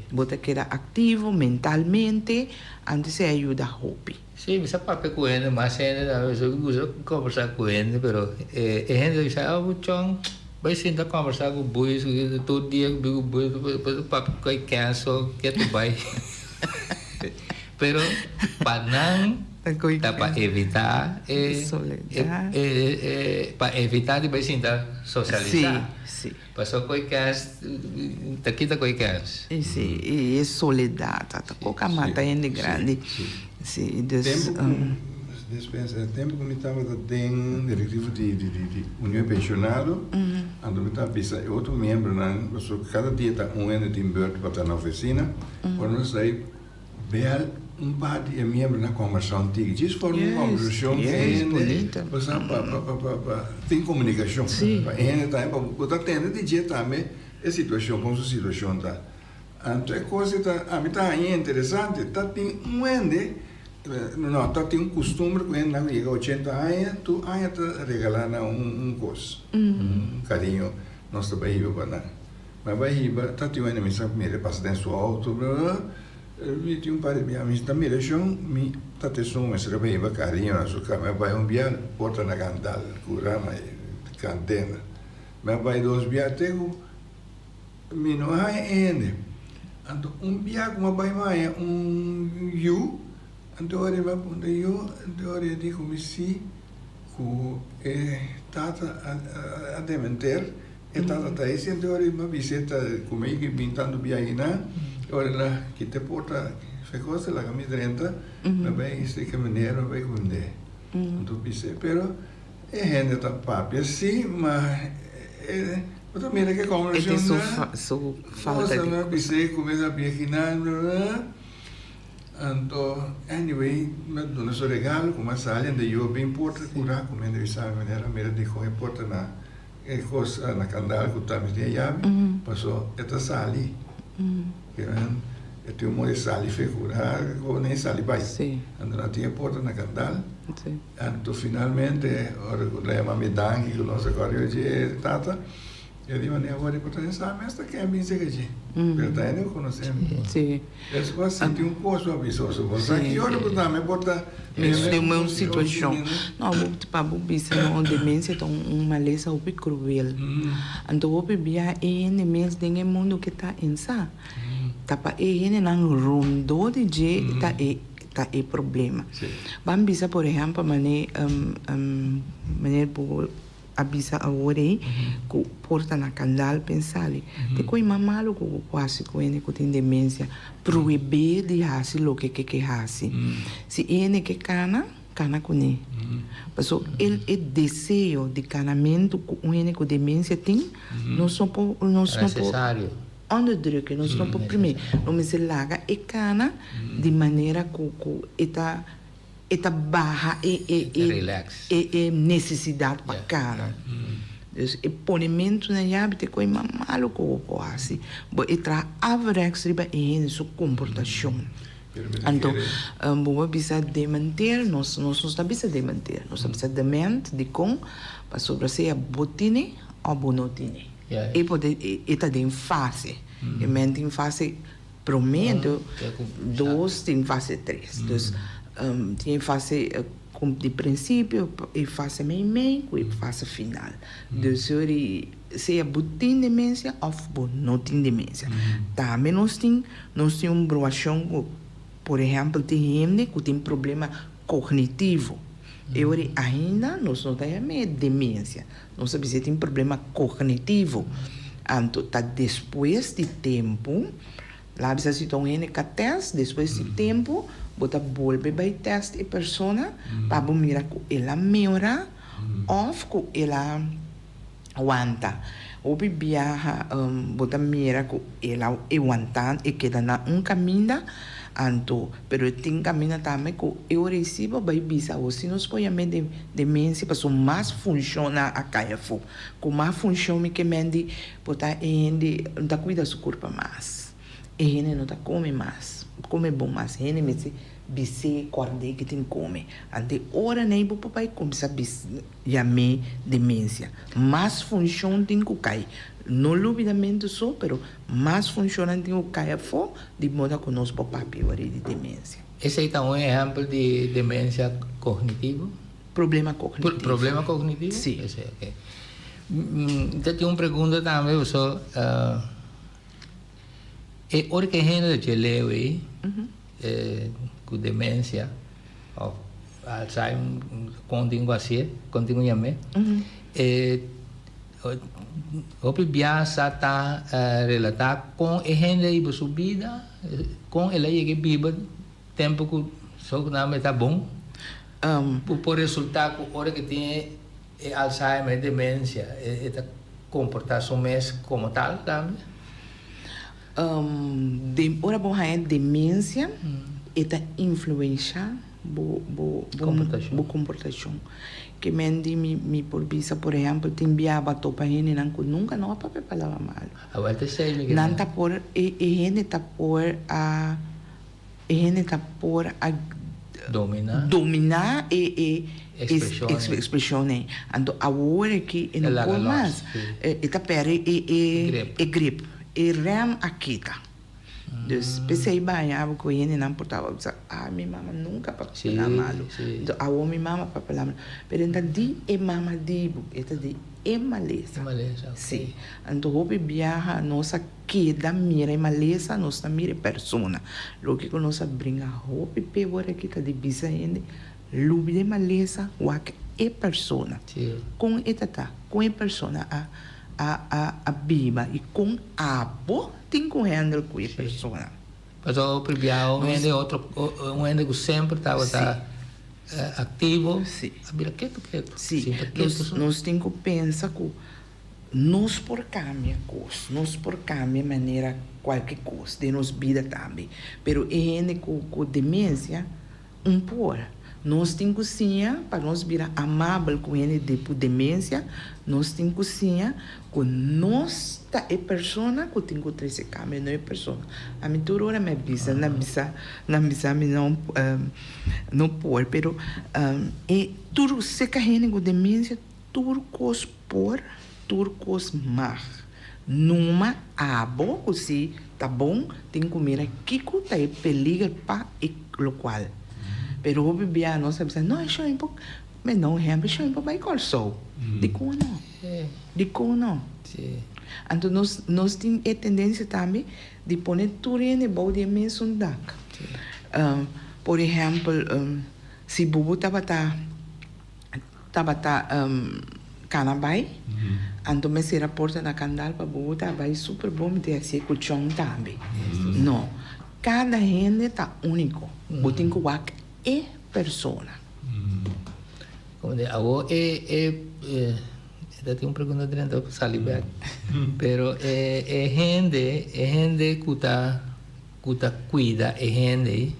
Bo ta keda aktivo mentalmente, antes e a yuda hopi. Sí, mi sa papia ku hende, mas hende tambe, mi gusta kombersá ku hende, pero e hende ta bisa, oh muchon, bai sinta kombersá ku buis, tur dia ku bin ku buis, papia ku e cancel, ke ta bai. Pero pa nan ta pa evita e pa evita di bai sinta socialisa. Pasobra cu e kens ta kita cu e kens. Si, y e soledad ta koka mata hende grandi. Si, dus. Tempo cu, dispensa, tempo cu mi tabata den directivo di Union Pensionado, anto mi ta bisa e otro miembronan, pasobra cada dia ta un hende tin beurt pa ta na oficina, ora nos ta ey Bel un par di e miembronan kombersá un tiki. Djis forma un kombersashon ku hende pasá pa pa pa pa pa tin komunikashon. Pa e hende tambe pa bo ta tende di dje tambe e situashon kon su situashon ta. Anto e kos ei ta ami ta haña interesante ta tin un hende no ta tin un kustumber ku hendenan ku yega ochenta aña tur aña ta regalá nan un kos un kariño nos ta bai hiba pa nan. Mi a bai hiba ta tin un hende mi sa mira pasa den su auto bla bla mi tin un par di bia mi ta mira shon mi ta te esun mester a bai hiba cariño na su cama mi a bai un bia porta na gandal cu rama y candena mi a bai dos bia te cu mi no a haña e hende anto un bia cu mi a bai mi a haña un yu anto ora mi a puntra yu anto ora e di cu mi si. Ku e tata a dementer, e tata ta ei sinti ora i mi a bis'é ta ku mi ki bin tantu biaha einan, ora el a kita e porta fe kos el laga mi drenta, mi a bai seka meneer mi a bai kund'é. Anto bis'é pero e hende ta papia si ma e bo ta mira ke kombershon na su falta di mi a bis'é ku mi a papia kinan bla bla. Anto anyway mi a duna su regalo ku mi a sali anda yu a bin porta kura ku mi a bisa mi manera a mira dikon e porta na e kos na kandal ku ta mi tin e yabi paso e ta sali e tin un modo di sali fe kura ku ne sali bai anto nan tin e porta na kandal anto finalmente ora ku nan yama mi danki ku nos a kore oye tata. E di manera bo riba ta sa mes ta ken bin sega dje. Pero ta hende ku konosé mi. Sí. Es ku a sinti un kos pa bisa oso. Bo sa ki ora bo tambe por ta Den un situashon. No, bo pa bo bisa no, demensia ta un malesa hopi kruel. Anto hopi bia e hende mes den e mundu ke ta ensa. Ta pa e hendenan rondó di dje ta e ta e problema. Ban bisa por ehèmpel manera manera bo. A bisa awor ei ku por ta na kandal pensali. Te koi mas malu ku bo por hasi ku hende ku tin demensia, prohib'é di hasi loke ke ke hasi. Si e hende ke kana, kana kuné. Paso el e deseo di kanamentu ku un hende ku demensia tin, nos no por nos no por onderdrukke, nos no por prim'é. Nos mester laga e kana di manera ku ku e ta. E ta baha e e e e nesesidat pa kara. Dus e ponementu na yabi ta e koi mas malu ku bo por hasi. Bo e traha averechts riba e hende su komportashon. Anto bo a bisa dementer, nos nos no ta bisa dementer, nos ta bisa dement dikon? Pasobra sea bo tine òf bo no tine. E por e ta den fase. E men tin fase. Promé anto dos tin fase tres. Dus tin e fase di prinsipio, e fase meimei ku e fase final. Dus yori sea bo tin demensia òf bo no tin demensia. Tambe nos tin nos tin un bruashon ku por ehèmpel tin hende ku tin problema kognitivo. E ora ainda nos no ta yam'é demensia. Nos a bisa e tin problema kognitivo. Anto ta despues di tempu, la bisa si ta un hende ka tèst, despues di tempu bo ta bolbe bai tèst e persona pa bo mira ku el a mehorá òf ku el a wanta. Hopi biaha bo ta mira ku el a e wanta, e keda na un kaminda, anto pero e tin kaminda tambe ku e ora ei si bo bai bisa awor si nos por yam'é de demensia pasobra mas funshon a kai afó. Ku mas funshon mi ke men di por ta e hende no ta kuida su kurpa mas, e hende no ta kome mas, kome bon mas, hende mester bis'é kòrd'é ke tin kome. Anto e ora nei bo por bai kuminsá bis yam'é demensia. Mas funshon tin ku kai. No lubidamentu so, pero mas funshonnan tin ku kai afó di moda ku nos por papia ora di demensia. Esei ta un ehèmpel di demensia kognitivo? Problema kognitivo. Problema kognitivo? Si. Esei, oke. Mi ta tin un pregunta tambe, paso e ora ku e hende ta dje leu ei, ku demensia òf Alzheimer, kon tin ku hasié, kon tin ku yam'é, e hopi biaha sa ta relatá kon e hende a hiba su bida, kon el a yega e biba tempu ku sokunan ta bon. Bo por resultá ku ora ku tin e Alzheimer, e demensia, e ta komportá su mes komo tal tambe? Ora bo haña demensia, e ta influenshá bo bo bo komportashon. Ke men di mi mi por bisa, por ehèmpel, tin bia bo a topa hendenan ku nunka no a papia palabra malu. Nan ta por, e hende ta por a, e hende ta por a dominá e e ekspreshon ei. Anto awor aki e no por mas. E ta pèrdè e e grip. E rèm a kita. Dus p'esei baña abo ku hendenan por tabata bisa, ah mi mama nunka papia palabra malu. Anto awor mi mama papia palabra malu. Pero e ta di e mama di bo, e ta di e malesa. Sí. Anto hopi biaha nos a keda mira e malesa, nos ta mira e persona. Loke ku nos a bringa hopi p'e ora aki ta di bisa hende, lubida e malesa, wak. e persona. Kon e ta ta, kon e persona a a a a biba i kon abo tin ku handle ku e persona. Pasobra hopi biaha un hende otro un hende ku semper tabata aktivo a bira ketu ketu. Si, nos tin ku pensa ku nos por kambia kos, nos por kambia manera kualke kos den nos bida tambe, pero e hende ku demensia Un por. Nos tin ku siña pa nos bira amabel ku hende di ku demensia, nos tin ku siña ku nos ta e persona ku tin ku trese kambio, no e persona. Ami tur ora mi a bisa, nan bisa, nan bisa mi no no por, pero e tur seka hende ku demensia tur kos por, tur kos mag. Numa abo ku si ta bon tin ku mira kiko ta e peliger pa e lokual. Pero hopi bia nos ta bisa no e shoin por me da un ehempel e shoin por bai Kòrsou. Dikon no? Dikon no? Anto nos nos tin e tendensia tambe di pone tur hende bou di e mesun dak. Por ehempel si bubu tabata. Tabata cana bay, anto mi cera porta na candal pa bo ta bay super bon mi ta hacié cu chon tambe. No, cada hende ta unico, bo tin cu wak e persona. Como di awo e e ta tin un pregunta drenta pa sali bek, pero e e hende e hende cu ta cu ta cuida e hende ey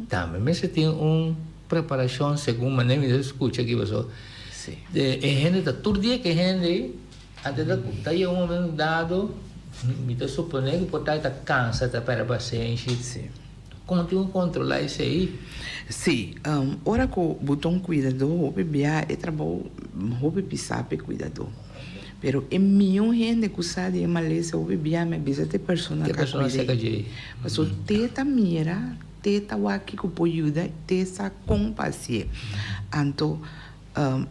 tambe mester tin un Preparacion segun manera mi ta scucha aki paso e hende ta tur dia ke hende ei antes ta ta yega un momento dado mi ta supone ku por ta e ta cansa ta perde pasenshi kon tin ku controla esei? Si, ora ku bo ta un kuidadó hopi bia e trabou hopi pisá pa e kuidadó pero e mihó hende ku sa di e malesa hopi bia mi a bisa ta e persona ku a kuid'é pasobra te ta mira Te ta wak kiko por yuda, te sa kon pa hasié. Anto,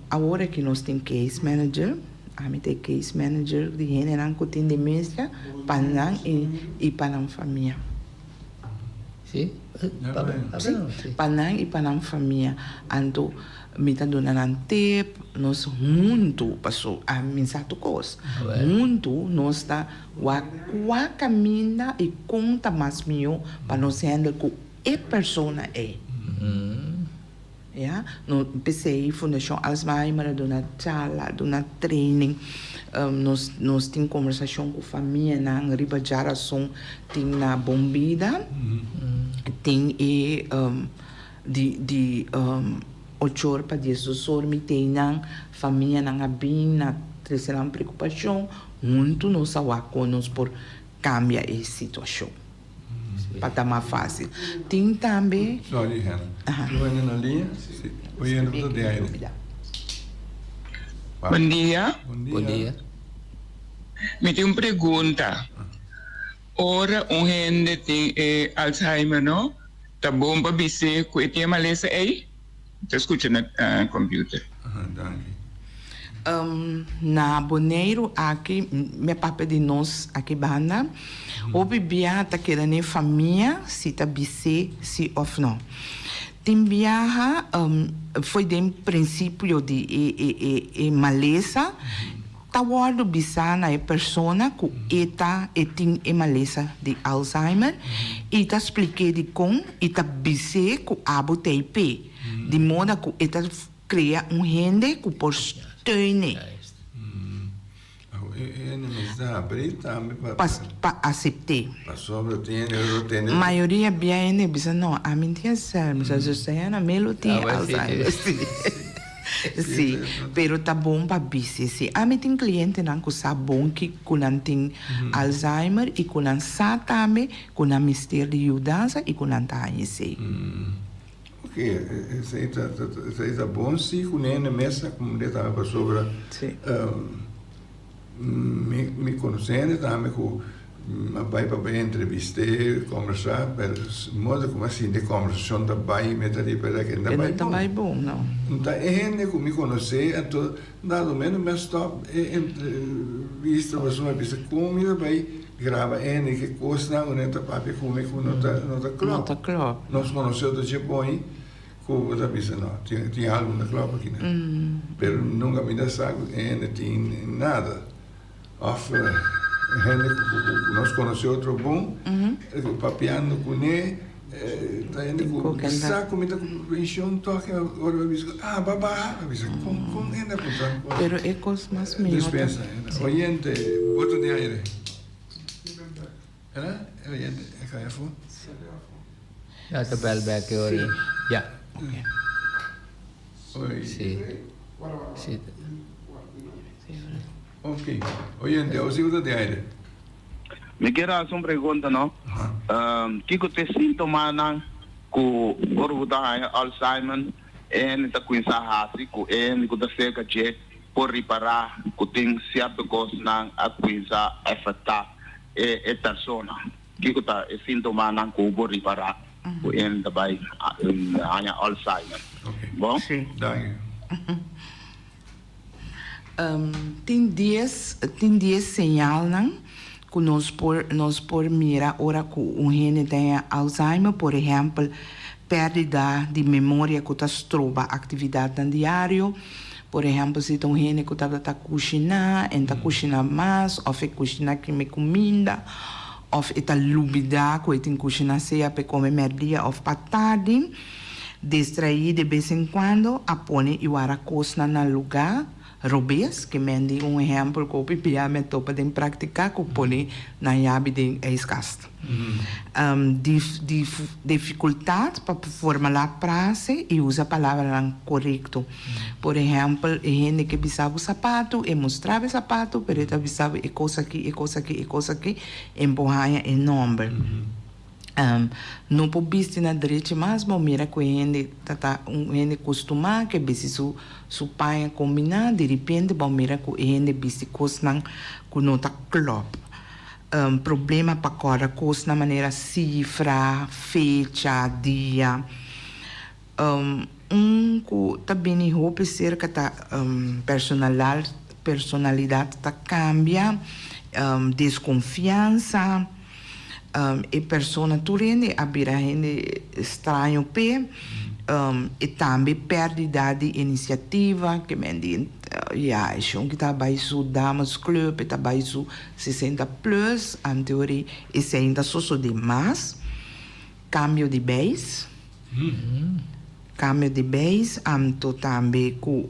awor aki nos tin case manager, ami ta e case manager di hendenan ku tin demensia pa nan i pa nan famia. Sí? Sí, pa nan i pa nan famia. Anto, mi ta duna nan tip, nos huntu, paso ami sa tur kos, huntu nos ta. Wak kua kaminda i kon ta mas mihó pa nos handle ku e persona ei. Ya, no p'esei Fundashon Alzheimer a duna charla, a duna training, nos nos tin kombersashon ku famianan riba djarason tin na Bon Bida, tin e di di ochor pa diesdos or mi teinan, famianan a bin na trese nan preokupashon. Huntu nos a wak kon nos por kambia e situashon pa ta mas fásil. Tin tambe. Sorry Helen. Tin un hende na liña? Si. Un hende ku ta den aire. Bon dia. Bon dia. Mi tin un pregunta. Ora un hende tin e Alzheimer no, ta bon pa bis'é ku e tin e malesa ei? Ta skucha na computer. Aha, danki. Na Boneiru aki, mi a papia di nos aki banda, hopi biaha ta keda n'e famia si ta bis'é si òf no. Tin biaha fo'i den prinsipio di e malesa ta wòrdu bisá na e persona ku e ta e tin e malesa di Alzheimer i ta splik'é dikon i ta bis'é ku abo t'ei p'e, di moda ku e ta krea un hende ku por steun'é. Pa asept'é. Mayoria bia hende bisa no, ami no tin Alzheimer, mi mi lo tin Alzheimer. Sí, pero ta bon pa bisi. Sí, ami tin clientenan cu sa bon ki cu nan tin Alzheimer y cu nan sa tambe cu nan mester di yudansa y cu nan ta haña esey. Ok, esey ta, esey ta bon si cu nene mesa cu mende tambe pasobra Mi mi conoce hende tambe cu a bay pa bay entreviste, combersa, pero modo cu mi a sinti e combersacion ta bay mi ta ripara cu e no ta bay bon. Ta e hende cu mi conoce anto dado momento mi a stop e entrevista pasobra mi a bisa con mi ta bay graba e hende ki cosnan cu nan ta papia cu mi cu no ta no ta clop. Nos conoce otro dje bon. Ku bo ta bisa no, tin tin algu na klòp aki nan. Pero nunka mi ta sa ku e hende tin nada. Òf e hende ku nos konosé otro bon, papiando kuné, ta hende ku sa ku mi ta ku penshon tòg ora mi bisa ah ba baha, mi bisa kon kon hende a puntra mi kos. Pero e kos mas mihó ta. Dispensa, oyente, bo ta den aire. Ya ta bel bek e ora. Ya. Si. Si. Ok. Oyente, awo si bo ta den aire. Mi kier hasi un pregunta no. Kiko ta e sintomanan ku ora bo ta haña Alzheimer e hende ta kuminsá hasi ku e hende ku ta serka dje por ripará ku tin sierto kosnan a kuminsá afektá e e persona? Kiko ta e sintomanan ku bo ripará ku e hende ta bai haña Alzheimer? Bon? Sí. Tin dies tin dies señalnan ku nos por nos por mira ora ku un hende ta haña Alzheimer, por ehèmpel pèrdida di memoria ku ta stroba aktividatnan diario, por ehèmpel si ta un hende ku tabata kushiná en ta kushiná mas òf e kushiná kima e kuminda òf e ta lubidá ku e tin kushiná sea pa e kome mèrdia òf pa tardi. Distraí de bes en cuando a pone y wara cosnan na lugar robes, ke men di un ehempel cu hopi bia mi a topa den practica cu pone nan yabi den ijskast. Dificultad pa formula frase y usa palabranan corecto. Por ehempel, e hende ke bisa bo sapato, e mustra bo e sapato, pero e ta bisa bo e cos aki, e cos aki, e cos aki, en por haña e nomber. No por bisti na drechi mas, bo mira ku e hende ta ta un hende kustumá ke bisti su su paña kombiná, diripente bo mira ku e hende bisti kosnan ku no ta klòp. Problema pa kòrda kosnan manera sifra, fecha, dia. Un ku ta bini hopi serka ta personalidat ta kambia, deskonfiansa, e persona tur hende a bira hende straño p'e, e tambe pèrdida di inisiativa, ke men di ya e shon ki ta bai su dames club, e ta bai su sesenta plus, anteori esei ta sosodé mas. Kambio di beis. Kambio di beis anto tambe ku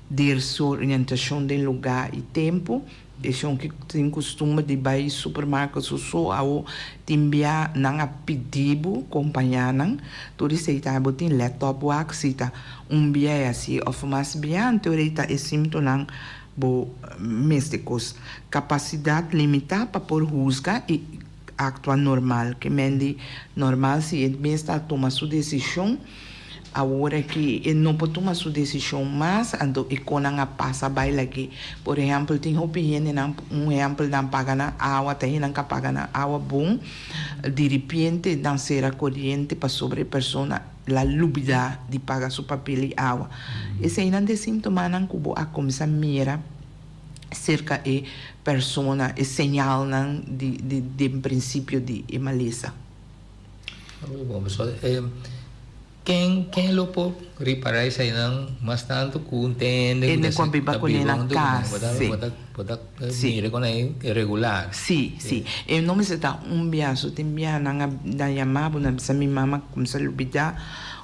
desorientashon den lugá i tempu. Esun ki tin kustumber di bai supermarket su so awo tin bia nan a pidi bo kompañá nan. Tur esei ta bo tin lètòp wak si ta un bia e hasi òf mas bia anto rei ta e simptonan bo mester kos. Kapasidat limitá pa por husga i. Actua normal, ke men di normal si e mes ta tuma su decision, awor aki e no por tuma su decision mas, anto e conan a pasa bay laki. Por ehempel tin hopi hendenan, un ehempel nan paga nan awa, ta hendenan ka paga nan awa bon, diripiente nan cera coriente pasobra e persona la lubida di paga su papel di awa. Eseinan ta e sintomanan cu bo a cuminsa mira. Serka e persona e señalnan di di den prinsipio di e malesa. Bon, pasobra e ken ken lo por ripará eseinan mas tantu ku un tende ku ta biba kuné na kas. Si. Bo ta mira kon ei regular. Si, si. E no mester ta un bia so tin bia nan a nan yama bo nan bisa mi mama kumsa lubidá.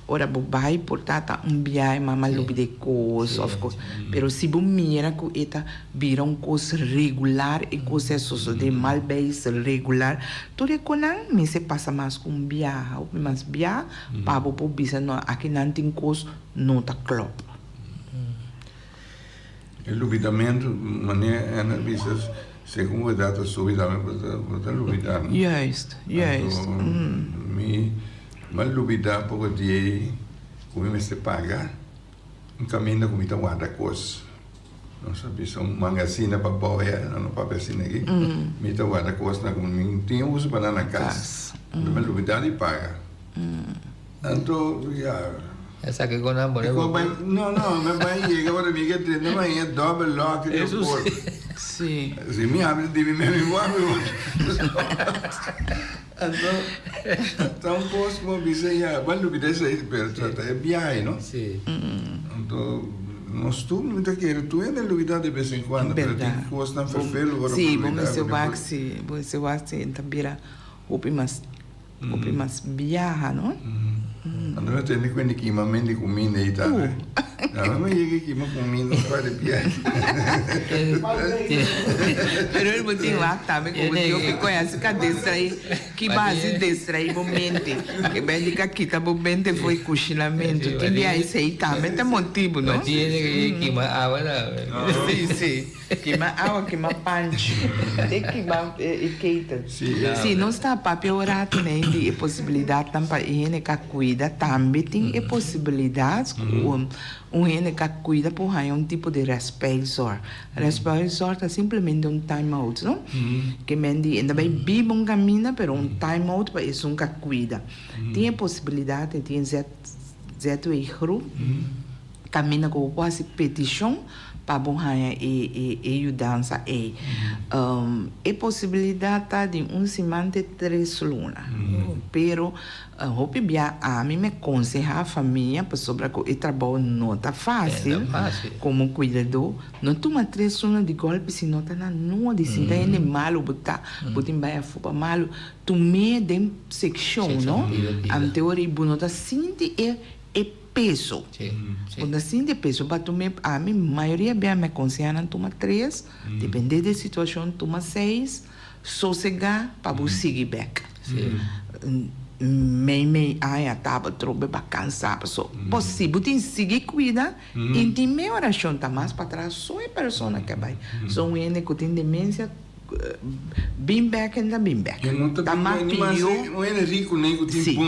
Ora bo bai por ta ta un biahe mama lubida e kos of kos pero si bo mira ku e ta bira un kos regular e kos a sosode mal beis regular tur e konan mester pasa mas ku un biaha hopi mas biaha pa bo por bisa no aki nan tin kos no ta klop. E lubidamentu manera Anna bisa segun bo edat ta subi tambe bo ta lubida no. Juist, juist. Anto mi a lubida poko di ei ku mi mester paga un kaminda ku mi ta warda kos. Nos a bisa un mangasina pa bou ya, no papia asina aki. Mi ta warda kosnan ku mi tin uso pa nan na kas. Anto mi a lubida di paga. Anto ya. Esaki con nan pone bo. No no, mi bai yega ora mi ke drenta mi haña dobbel lock di e porta. Si. Si mi habri di mi mi bo habri bo. Anto, ta un kos ku bo bisa ya, bo a lubida esei, pero ta ta e biahe, no? Sí. Anto, nos tur mi ta kere tur hende lubida de bes en kuando, pero tin kosnan ferfelu ora bo Sí, bo lubida. mester wak si, bo mester wak si e ta bira hopi mas, hopi mas biaha, no? Anto mi a tende ku hende kima men di kuminda ei tambe. Abo no yega kima kuminda un par di biahe. Pero el bo tin wak tambe ku bo tin hopi koe hasi ka destrai, ki bo hasi destrai bo mente. Ke ben di ka kita bo mente for e kushinamentu. Tin biahe esei tambe ta motibu, no? Bo tin hende ku kima awa tambe. Si, si. Kima awa, kima panchi, te kima e ketel. Si nos ta papia un rato nei di e posibilidadnan pa e hende ka cuida, tambe tin e posibilidad cu un hende ka cuida por haña un tipo di respijtzorg. Respijtzorg ta simplemente un time out, no? Ke men di e ta bay biba un caminda, pero un time out pa esun ka cuida. Tin e posibilidad, e tin e ZW groep. Kaminda ku bo por hasi petishon pa bo haña e e yudansa ei. E posibilidat ta di un siman te tres luna. Pero hopi bia ami me konsehá famia pasobra ku e trabou no ta fásil komo kuidadó. No tuma tres luna di gòlpi si no ta na nodi. Si ta hende malu bo ta, bo tin bai afó pa malu. Tum'é den sekshon, no? Anto ora bo no ta sinti e e. peso. Bo ta sinti e peso pa tuma e ami mayoria bia mi a konseha nan tuma tres, depende di e situashon tuma seis, sosega pa bo sigui bek. Mei mei aña tabata trobe ba kansa paso bo si bo tin sigui kuida i tin mei orashon ta mas patras so e persona ke bai. So un hende ku tin demensia Bin bek en ta bin bek. Ta mas pidió. Sí.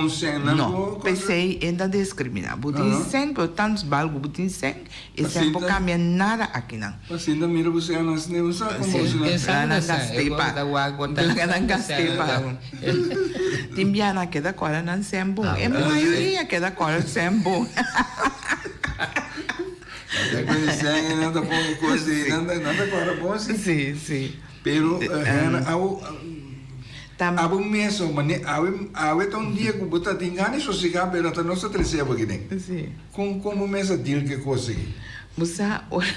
No. P'esei e ta diskriminá. Bo tin sèn, pero tantu bal ku bo tin sèn, e sèn por kambia nada akinan. Sí. Nan gast'é pa. Nan gast'é pa. Tin bia nan keda kòrda nan sèn bon. E mayoria keda kòrda sèn bon. Sí, sí. Pero Hannah, abo, abo mes o mane awe, awe ta un dia ku bo ta tin gana di sosegá, pero ata nos ta trese abo aki den. Sí. Kon, kon bo mes a deal ku e kos aki? Bo sa, ora,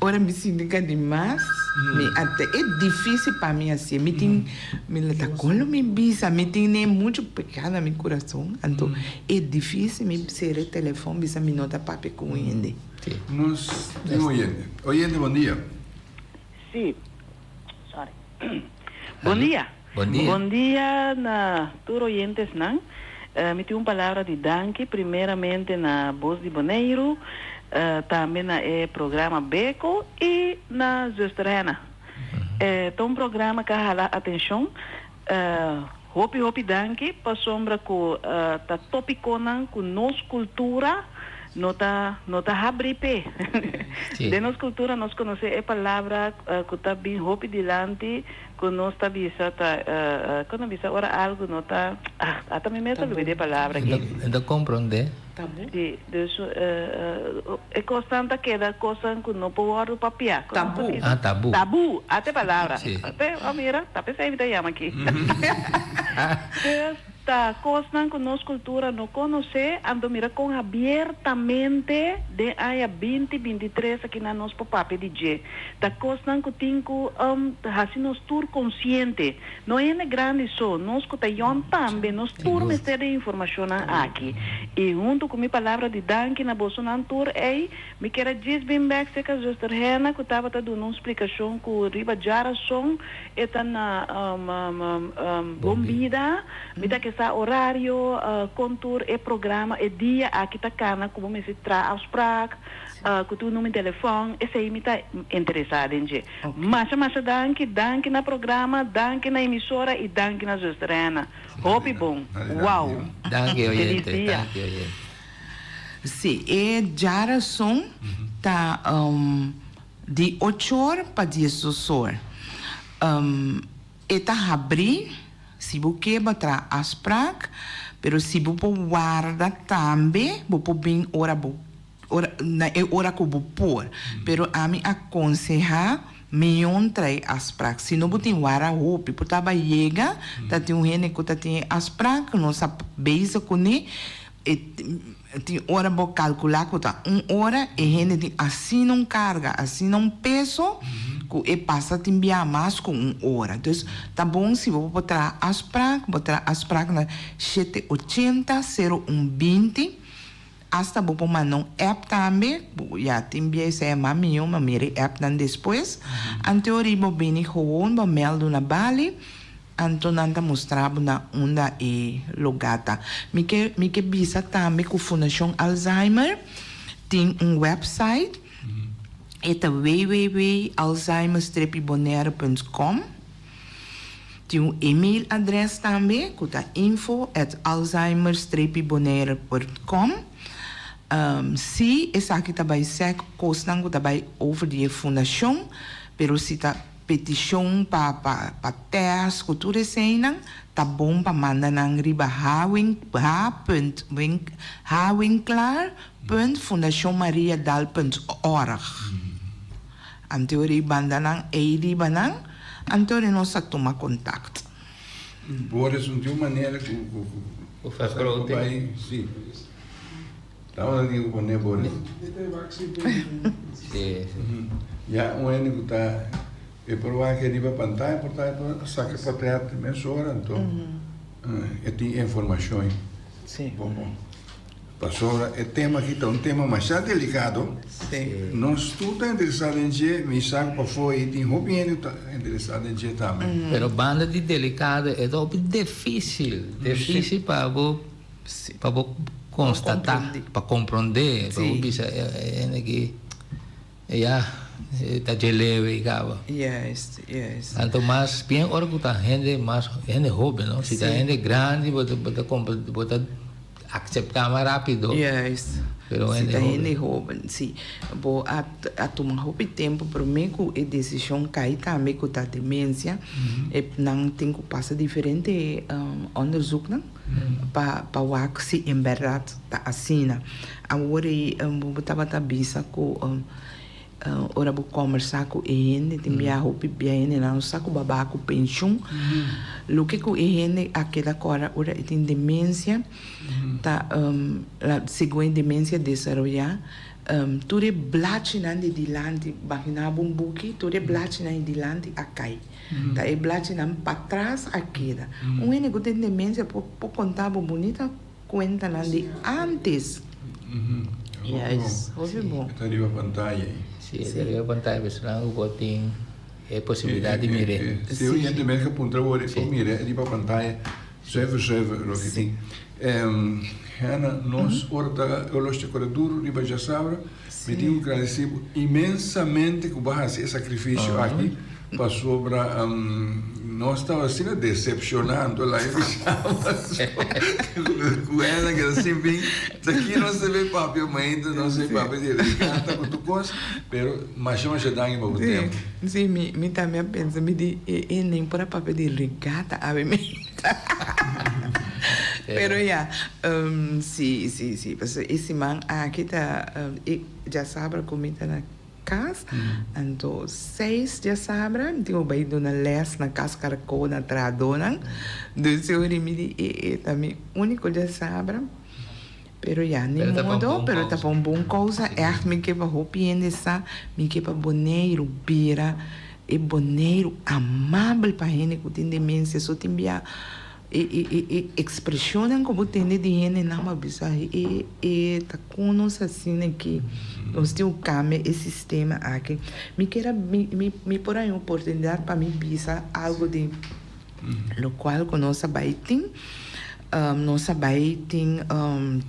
ora mi sinti ka di mas, mi a ta, e difícil pa mi hasié. Mi tin, mi lo ta kon lo mi bisa, mi tin ne muchu pekado na mi kurason, anto E difícil mi cera e telefon bisa mi no ta papia cu un hende. Nos tin un oyente. Oyente bon dia. Sí. Sorry. Bon dia. Bon dia. Bon dia na tur oyentesnan. Mi tin un palabra di danki primeramente na Bos di Boneiru, tambe na e programa Beko i na Zuster Henna. Ta un programa ku a hala atenshon. Hopi hopi danki pasobra ku ta topikonan ku nos kultura no ta no ta habri p'e. Den nos kultura nos konosé e palabra ku ta bin hopi dilanti ku nos ta bisa ta kon ta bisa ora algu no ta ah ata mi mes ta lubida e palabra aki. No ta komprondé. Sí, dus e kosnan ta keda kosnan ku no por wòrdu papiá. Tabú. Ah, tabú. Tabú, ata e palabra. Sí. Ata, oh mira, ta p'esei mi ta yama aki. Dus ta kosnan ku nos kultura no konosé, anto mira kon abiertamente den aña binti 23 akinan nos por papia di dje. Ta kosnan ku tin ku hasi nos tur konsiente. No hende grandi so, nos ku ta yòn tambe, nos tur mester di e informashonnan aki. I huntu ku mi palabra di danki na bosonan tur ei, mi kier a djis bin bèk serka Zuster Henna ku tabata duna un splikashon ku riba djarason e ta na Bon Bida. Mi ta ke sa orario, kon tur e programa e dia aki ta kana ku bo mester traha afsprak, ku tur numero di telefòn, esei mi ta interesá den dje. Masha masha danki, danki na programa, danki na emisora y danki na zuster Henna. Hopi bon. Wow. Danki Feliz oyente, dia. danki oyente. Sí, e djarason ta di ochor pa 12 or. E ta habrí si bo ke bo traha afsprak, pero si bo por warda tambe bo por bin ora bo Ora, na e ora ku bo por. Pero ami a konsehá Mion trae afspraak. Si no bo tin wara hopi por taba yega, ta tin un hende ku ta tin e afspraak, nos a bezig kuné, e tin ora bo kalkulá ku ta un ora, e hende tin asina un karga, asina un peso, ku e pasa tin bia mas ku un ora. Dus ta bon si bo por traha afspraak, bo traha afspraak na shete ochenta, sero un binti. Asta bo por manda un app tambe, ya tin bia esei a mas mihó, ma mira e appnan despues. Anto ora bo bini gewoon bo mèldu na Bali, anto nan ta mustra bo na unda e lugá ta. Mi ke mi ke bisa tambe ku Fundashon Alzheimer tin un website, e ta www alzheimer strepi bonaire punt com. Tin un email adres tambe ku ta info at alzheimer strepi bonaire punt com. Si esaki ta bai sèk kosnan ku ta bai over di e fundashon, pero si ta petishon pa pa pa tèst ku tur eseinan, ta bon pa manda nan riba h punt hwinklaar punt fundashonmariadal punt org. Anto ora e bandanan ei riba nan, anto ora nos a tuma kontakt. Boris un tin un manera ku ku ku ku bai si. Tabata tin ku pone Boris. Si si. Ya un hende ku ta e por wak riba pantaya por ta e por saka potret mesora anto e tin informashon. Si. Bon bon. Pasobra e tema aki ta un tema masha delicado. Nos tur ta interesa den dje, mi sa cu pafó ei tin hopi hende cu ta interesa den dje tambe. Pero banda di delicado e ta hopi dificil, dificil pa bo pa bo constata, pa compronde, pa bo bisa e hende aki ya ta dje leu ei caba. Juist, juist. Anto mas bien ora cu ta hende mas hende hoben no, si ta hende grandi bo ta bo ta bo ta. Acepta mas rapido. Juist. Pero Si hende ta hende hoben. hoben, si. Bo a a tuma hopi tempo prome ku e desishon kai tambe ku ta demensia. E nan tin ku pasa diferente onderzoeknan pa pa wak si en bèrdat ta asina. Awor ei bo tabata bisa ku Ora bo kòmbersá ku e hende, tin bia hopi bia hendenan no sa ku bo a baha ku penshun. Loke ku e hende a keda kòrda ora e tin demensia ta segun e demensia desaroyá tur e blachinan di dilanti, baginá bo un buki, tur e blachinan di dilanti a kai. Ta e blachinan patras a keda. Un hende ku tin demensia por konta bo bunita. Cuentanan di antes. Juist, hopi bon. E ta riba pantaya ei. Si, e ta riba pantaya personan ku por tin e posibilidat di mir'é. Si un hende mes ka puntra wor e por mir'é riba pantaya zuiver zuiver loke tin. Hannah, nos ora ta olosh ta kore duru riba djasabra. Mi tin ku gradisí bo inmensamente ku bo a hasi e sakrifisio aki pasobra nos tabata asina desepshoná anto laga e bisa ku Hannah keda sin bin ta ki nos ta bin papia mainta nos ta bin papia di regata ku tur kos pero masha masha danki pa bo tempu. Sí, mi tambe a pensa mi di e nen por a papia di regata awe mainta. Pero ya, sí, sí, sí, pasobra e siman aki ta e djasabra ku mi ta na kas, anto seis djasabra mi tin ku bai duna lès na Kas Karakó na trahadónan, dus e ora mi di e e ta mi úniko djasabra, pero ya, ni modo, pero ta pa un bon kousa, ègt mi ke pa hopi hende sa, mi ke pa Boneiru bira e Boneiru amabel pa hende ku tin demensia, so tin bia. E e e e expresionnan cu bo tende di hendenan bo a bisa e e ta con nos asina aki nos tin cu cambia e sistema aki. Mi kier a mi mi mi por haña un oportunidad pa mi bisa algo di locual cu nos a bay tin nos a bay tin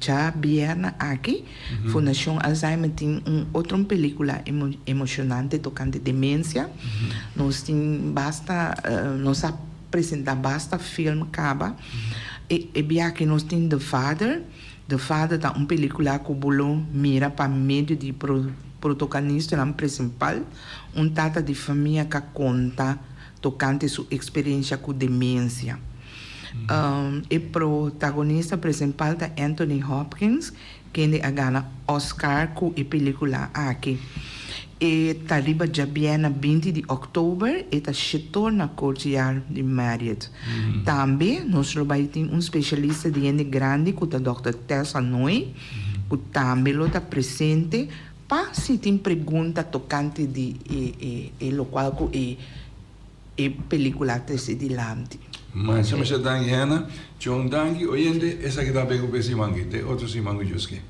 djabièrnè aki Fundacion Alzheimer tin un otro pelicula emocionante tocante demencia nos tin basta nos a Presenta basta film caba. E e biaha nos tin The Father. The Father ta un pelicula cu bo lo mira pa medio di pro protocanistanan principal, un tata di famia ca conta tocante su experiencia cu demencia. E protagonista principal ta Anthony Hopkins, kende a gana Oscar cu e pelicula aki. E ta riba djabièrnè 20 di òktober, e ta shetor na Courtyard di Marriott. Tambe nos lo bai tin un spesialista di hende grandi ku ta dòkter Tessa Nooi, ku tambe lo ta presente pa si tin pregunta tokante di e e e lokual ku e e pelikula a trese dilanti. Masha masha danki Henna. Tjon danki oyente, esaki ta beko pa e siman aki. Te otro siman ku Dios ke.